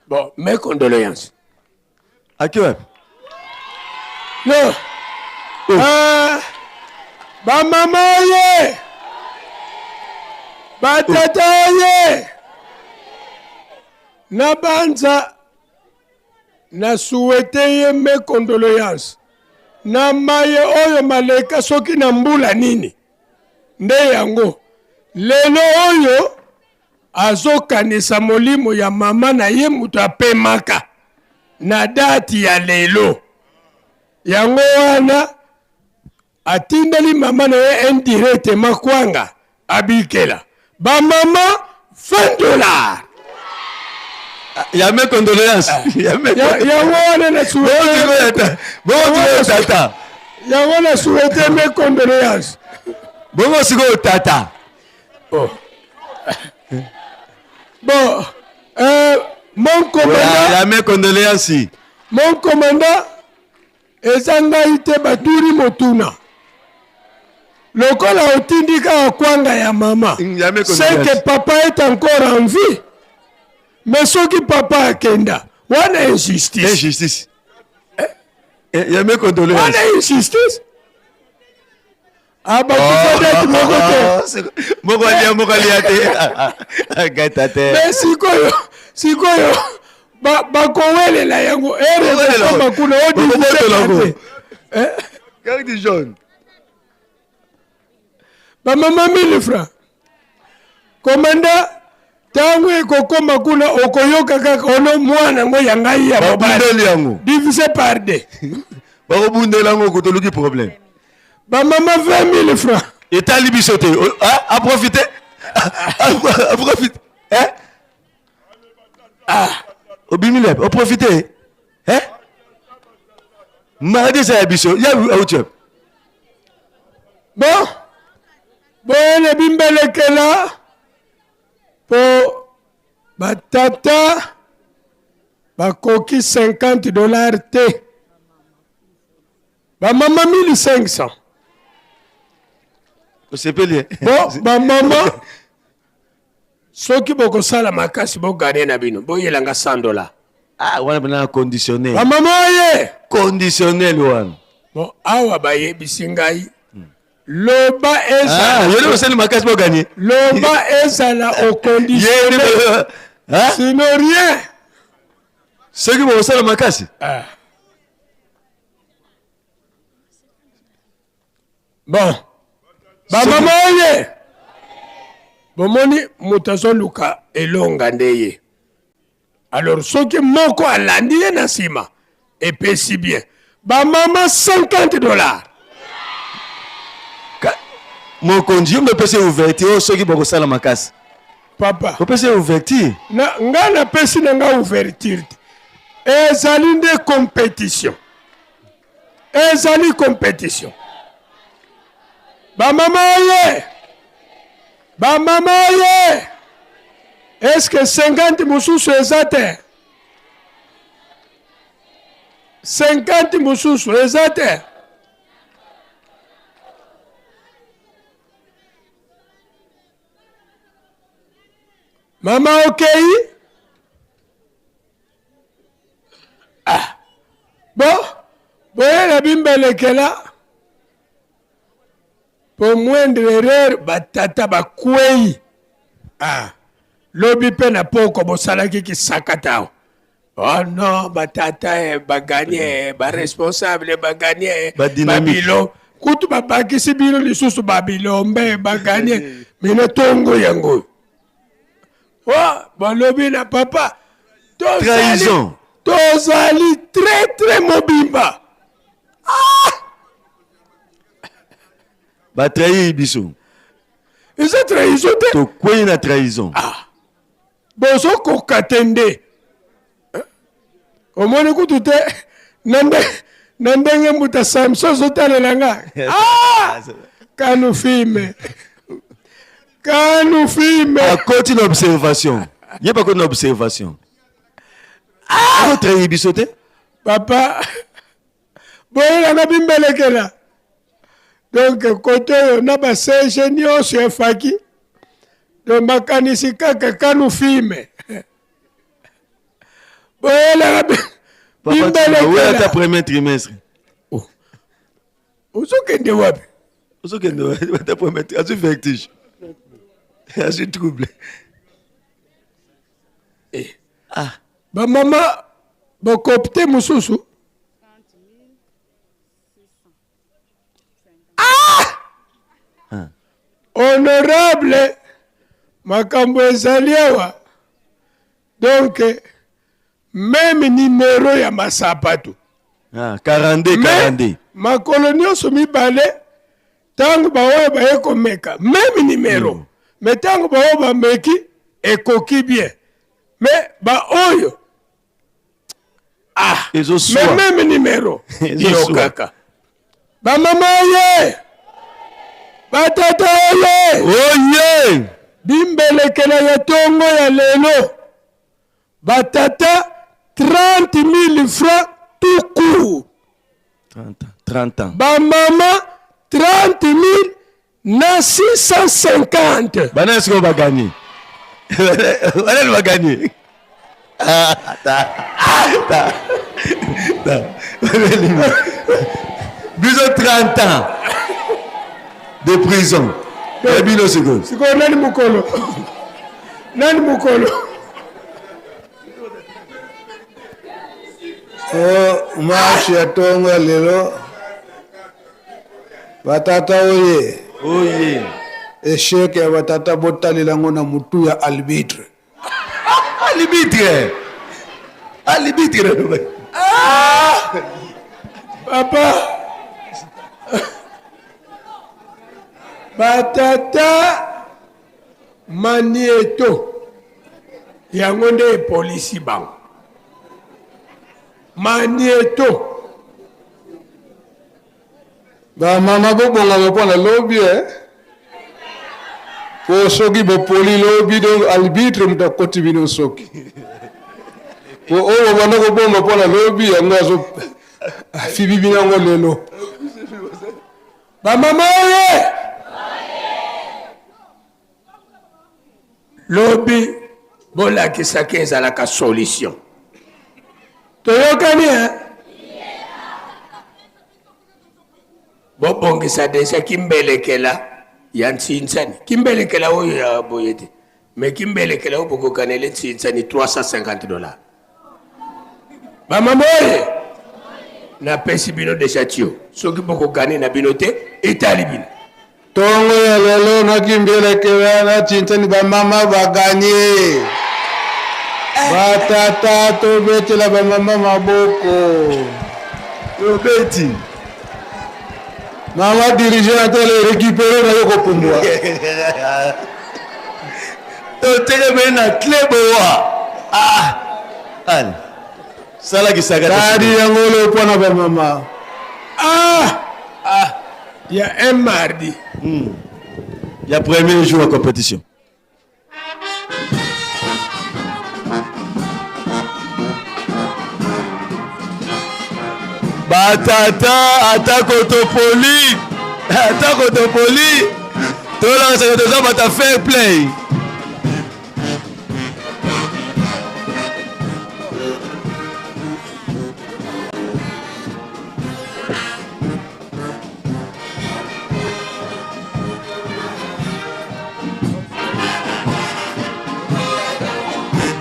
Bon, mes condoléances. Aki wapi? Non. Oh. Ah, ba mama ye. Ba tata ye. Na banza na souhaite ye mes condoléances. Na maye oyo maleka soki na mbula nini. Nde yango lelo oyo azokanisa molimo ya mama na ye moto apemaka na dati ya lelo. Yango wana atindeli mama na ye indirectement kwanga abikela bamama 20 dollars. Ya mes condoléances. Ah. Ya mes yango wana na Bongo tata. Yango na souhaite mes condoléances. Bongo sikoyo tata. Oh. Bon, euh, mon commandant. Ya mes condoléances. Mon commandant, eza ngai te batuni motuna lokola otindi kaka kwanga ya mama Mm, c'est que papa est encore en vie mais soki papa akenda wana injustice injustice eh? Eh, ya mes condoléances wana injustice abakufa ah, date moko te oh, moko alia moko alia te gata te mais sikoyo sikoyo bakowelela yango ere ekokoma kuna odite eh? Carte jaune. Bamama 1000 francs. Komanda ntango ekokoma kuna okoyoka kaka ono mwana yango ya ngai ya mobali yango divise par deux bakobundela yango kotoluki problème bamama 20 000 francs etali biso te aprofite aprofite ah obimi wapi oprofite eh mardi eza ya biso ya auti wapi bon boyele bimbelekela mpo batata bakoki 50 dollar te bamama 1500 osepeli bon bamama soki bokosala makasi bogane na bino boyela nga 100 dollar ah wana bana conditionnel bamama oye conditionnel wana bon awa bayebisi ngai loba ezala ah, yo osali makasi boganye loba ezala au conditionnel sinon rien soki bokosala makasi ah. Bon, bamama oye, bomoni moto azoluka elonga nde ye. Alors soki moko alandi ye na nsima epesi bien. Bamama 50 dollars. Mokonzi yo mpe opesi ouverture oyo soki bokosala makasi. Papa. Opesi ouverture. Na nga napesi na nga ouverture te. Ezali nde competition. Ezali competition. Bamama oye! Bamama oye! Est-ce que 50 mosusu eza te? 50 mosusu eza te? Mama okei? Ah. Bon, boyela bimbelekela po moindre erreur batata bakwei. Ah. Lobi mpe na poko bosalaki kisakata awa. Oh non, batata eh, baganye eh, baresponsable baganye eh, babilo kutu babakisi bino lisusu babilombe baganye mino tongo yango Oh, balobi na papa trahison tozali très très mobimba ah! batrahir biso eza trahison te tokwei na trahison ah. bozokoka te nde eh? omoni kutu te na ndenge mbuta samson azotalela nga ah! kanu filme kanu filme akoti na observation ye bakoti na observation ah! akotrayi biso te papa boyelanga bimbelekela. Donc kote oyo na ba CG nyonso ya faki donc makanisi kaka kanu filme boyelaka bimbelekela premier trimestre. Oh. Ozokende wapi? Ozokende wapi? Ata premier azwi vertige, azwi trouble. Eh. Ah. Bamama bokopte mosusu ah! Honorable, makambo ezali awa donc meme numero ya masapatu. Ah, 42 42. Makolo nyonso mibale ntango baoyo baye komeka meme numero me ntango baoyo bameki ekoki bien me baoyo ah ezoswa mais meme numero yo kaka bamama oye batata oye oye bimbelekela ya tongo ya lelo batata 30 000 francs tout court. 30 ans, 30 ans. Bamama 30 000 na 650. Bana sikoyo baganye, banani baganye? Ah, ta, ta, ta. Biso 30 ans de prison ya bino sikoyo. Sikoyo nani mokolo, nani mokolo? O marche ya tongo ya lelo batata oye. Oye. Echec ya batata botalela yango na mutu ya arbitre. Arbitre. Arbitre. Ah! Papa. Batata manieto yango nde epolisi bango manieto. Bamama bobongama mpo na lobi eh? Po soki bopoli lobi donc arbitre moto akoti bino soki po oyo bobanda kobomba mpo na lobi yango azo afibi bino yango lelo. Bamama oye lobi bolakisaki ezalaka solution toyokani eh? Bobongisa deja kimbelekela ya ntsinsani, kimbelekela oyo ya boye te me kimbelekela oyo bokokanele ntsinsani 350 dollars. Bamama oye napesi bino deja tio, soki bokokani na bino te etali bino. Tongo ya lelo na kimbelekela na tshintsani bamama baganye. Batata tobetela bamama maboko. Tobeti. Mama dirigeant tele récupérer na yo kopumbwa. Totelemi na clé boa. Ah. Allez. Salakisaka. Kadi yango lo mpo na bamama. Ah! Ah! Ya un mardi. Ya premier jour ya compétition. Batata atako topoli, atako topoli, tolakisaka toza bata fair play.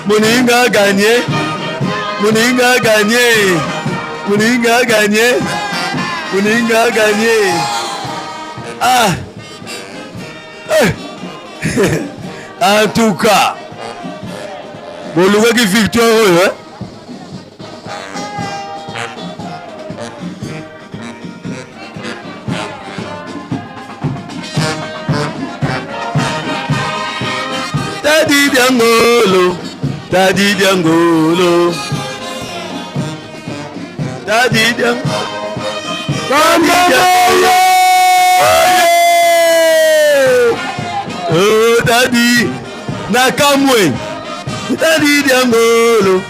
Moninga gagné, moninga gagné, moninga gagné, moninga gagné. Ah, eh. En tout cas, bolukaki victoire oyo eh? Tadi Diangolo, Tadi Diangolo, Tadi Diangolo, Tadi Diangolo. Oh, Tadi, Nakamwe, Tadi Diangolo,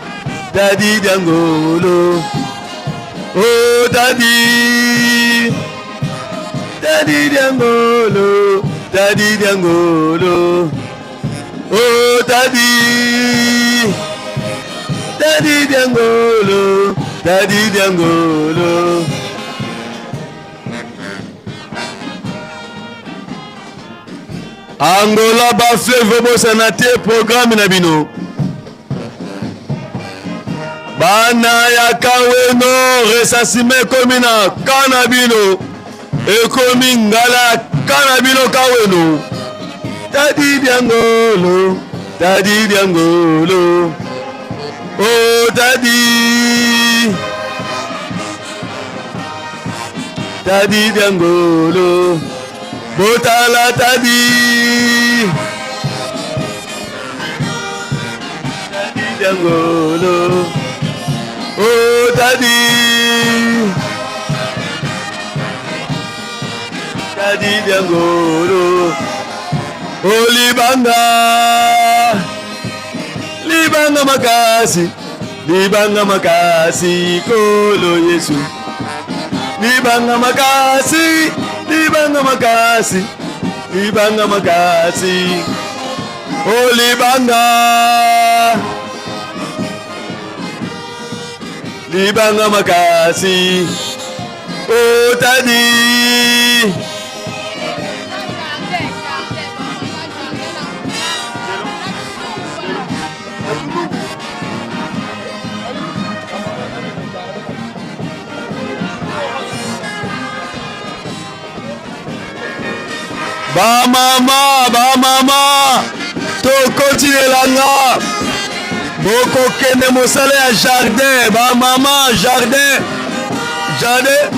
Tadi Diangolo. Oh, Tadi, Tadi Diangolo, Tadi Diangolo. Oh Tadi, Tadi Diangolo, Tadi Diangolo. Angola ba fleuve bosana te programme na bino. Bana ya Kaweno recensement ekomi na ka na bino ekomi ngala ya ka na bino Kaweno. Tadi Diangolo, Tadi Diangolo, oh Tadi, Tadi Diangolo, botala Tadi. Tadi Diangolo, oh Tadi, Tadi Diangolo, oh Libanga, Libanga makasi, Libanga makasi, kolo Yesu, Libanga makasi, Libanga makasi, Libanga makasi. Oh libanga, libanga makasi, oh Tadi. Bamama, bamama, tokoti elanga, bokokende mosala ya jardin. Bamama, jardin, jardin.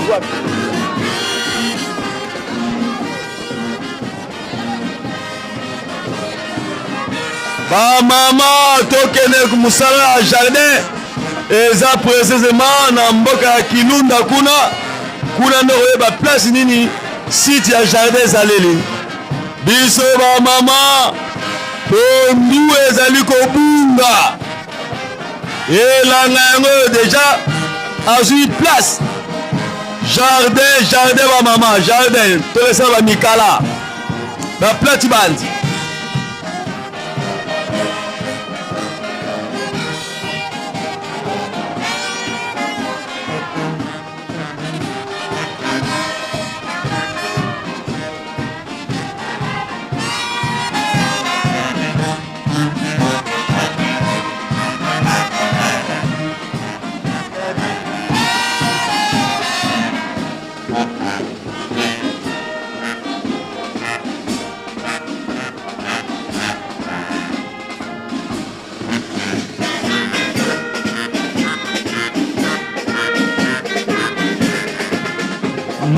Bamama, tokende mosala ya jardin, eza précisément na mboka ya Kilunda kuna kuna nde okoyeba place nini site ya jardin ezaleli. Biso bamama, pondu ezali kobunga, elanga yango oyo deja azwi place. Jardin, jardin bamama, jardin tolesala bamikala baplati bandi.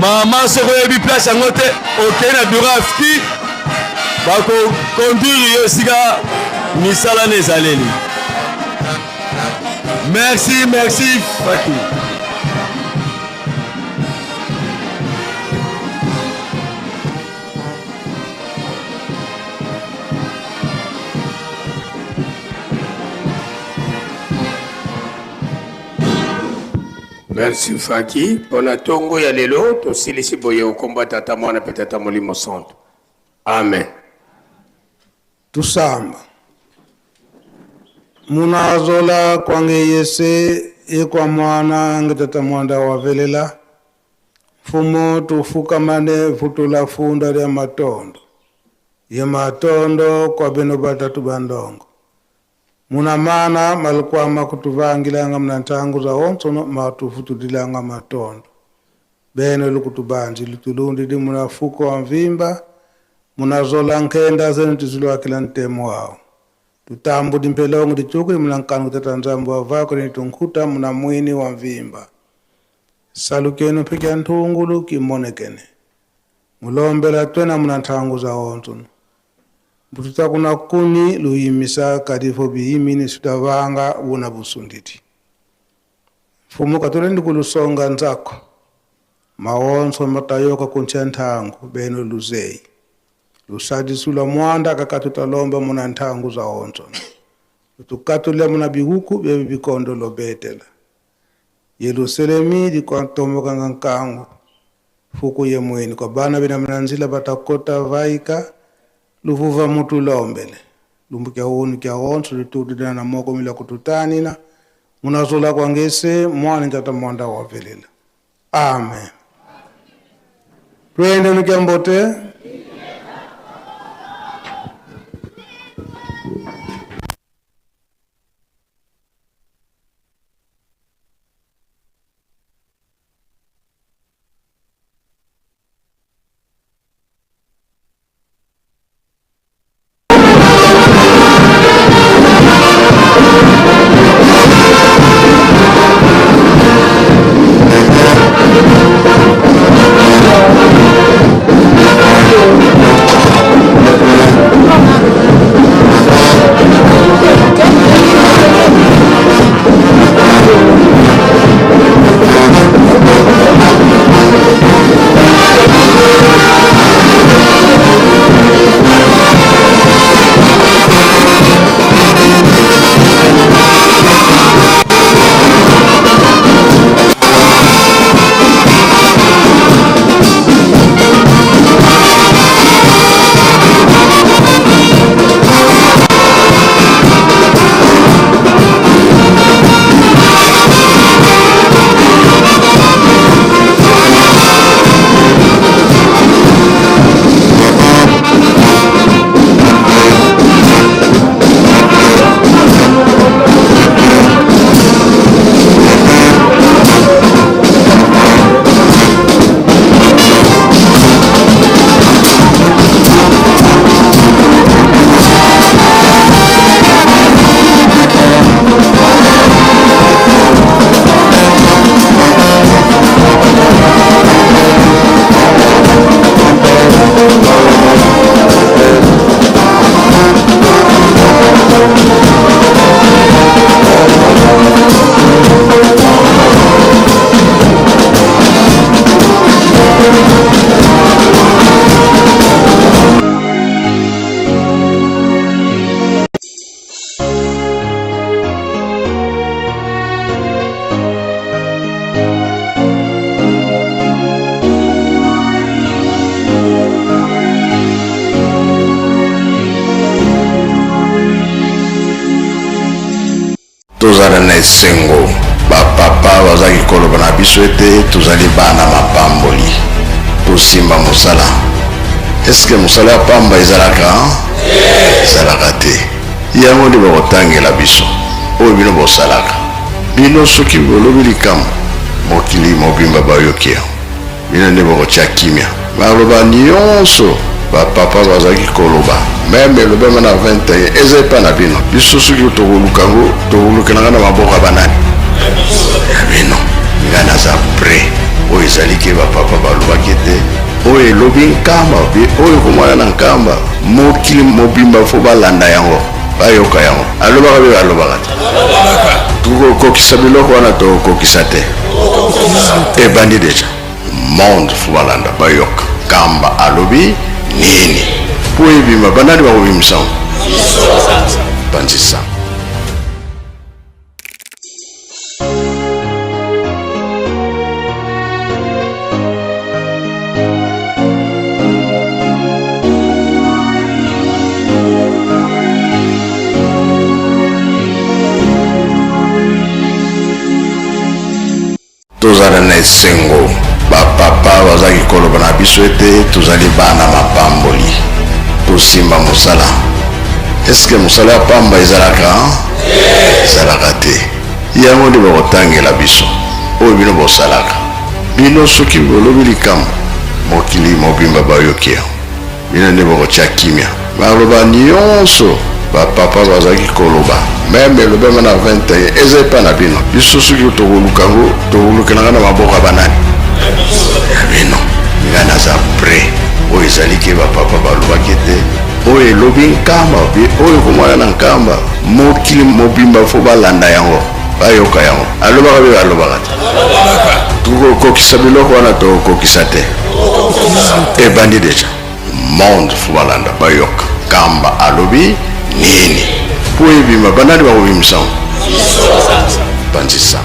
Mama, soki oyebi place yango te, okei na bureau afki, bakoconduire yo esika misala na ezaleli. Merci, merci Fatou. Merci Faki mpo na ntongo ya lelo. Tosilisi boye okomba Tata, Mwana mpe Tata Molimo Santo. Amen. Tusamba munazola kwange yese ekwa mwana nge tata mwanda wavelela mfumo tufukamane vutula funda lya matondo ye matondo kwa beno batatu bandongo muna mana malukwama kutuvangilanga muna ntangu za onsono matufutulilanga matondo beno lukutubanji lutulundi di muna fuko wa mvimba munazola nkenda zenu tizilwakila ntemo wao tutambu dimpelongo dichuku muna nkanu kutata nzambu wavako ni tunkhuta muna mwini wa mvimba salukenu mpikya nthungulu kimonekene mulombela twena muna nthangu za onsono mbututakuna kuni luyimisa kalifo biyimini sutavanga wuna busunditi mfumu katulendi kulusonga nzako mawonso matayoka kunthya nthangu beno luzeyi lusadisula mwanda kakatutalomba muna nthangu za onso lutukatula muna bihuku bebe bikondo lobetela yerusalemi dikontomokanga nkangu. Fuku ye mwene kwa bana bena mnanzila batakota vaika luvuva mutu lombele lumbu kya unu kya onso litutu dina na moko mila kututanina munazola kwangese mwana tata mwanda wavelela. Amen. Twende nukyambote. Tozala na esengo, bapapa bazalaki koloba na biso ete tozali bana mapamboli, tosimba mosala. Eske mosala ya pamba ezalaka? Ezalaka te. Yango nde bakotangela biso oyo bino bosalaka. Bino soki bolobi likambo, mokili mobimba bayoki yango. Bino nde bokotia kimia. Maloba nionso ba papa bazalaki koloba meme elobema na 21 eza epa na bino. Biso soki tokoluka yango tokolukela nga na maboko ya banani? Ya bino. Nga naza près. Oyo ezali ke ba papa balobaki ete oyo elobi Nkamba bi oyo komona na Nkamba mokili mobimba fo balanda yango bayoka yango. Alobaka bi alobaka te. Tokokokisa biloko wana tokokokisa te. Ebandi deja. Monde fo balanda bayoka Nkamba alobi nini po ebima banani bakobimisa yango? Panzisa. Tozala na esengo, bapapa bazalaki koloba na biso ete tozali bana mapamboli, tosimba mosala. Eske mosala ya pamba ezalaka? Ezalaka te. Yango nde bakotangela biso oyo bino bosalaka. Bino soki bolobi likambo, mokili mobimba bayoki yango. Bino nde bokotia kimia. Maloba nionso ba papa bazalaki koloba meme elobema na 21 eza epa na bino. Biso soki tokoluka yango tokolukela nga na maboko ya banani? Ya bino. Nga naza près. Oyo ezali ke ba papa balobaki ete oyo elobi Nkamba bi oyo komona na Nkamba mokili mobimba fo balanda yango bayoka yango. Alobaka bi alobaka te. Tokokokisa biloko wana tokokokisa te. Ebandi deja. Monde fo balanda bayoka Nkamba alobi nini po ebima banani bakobimisa yango? Panzisa.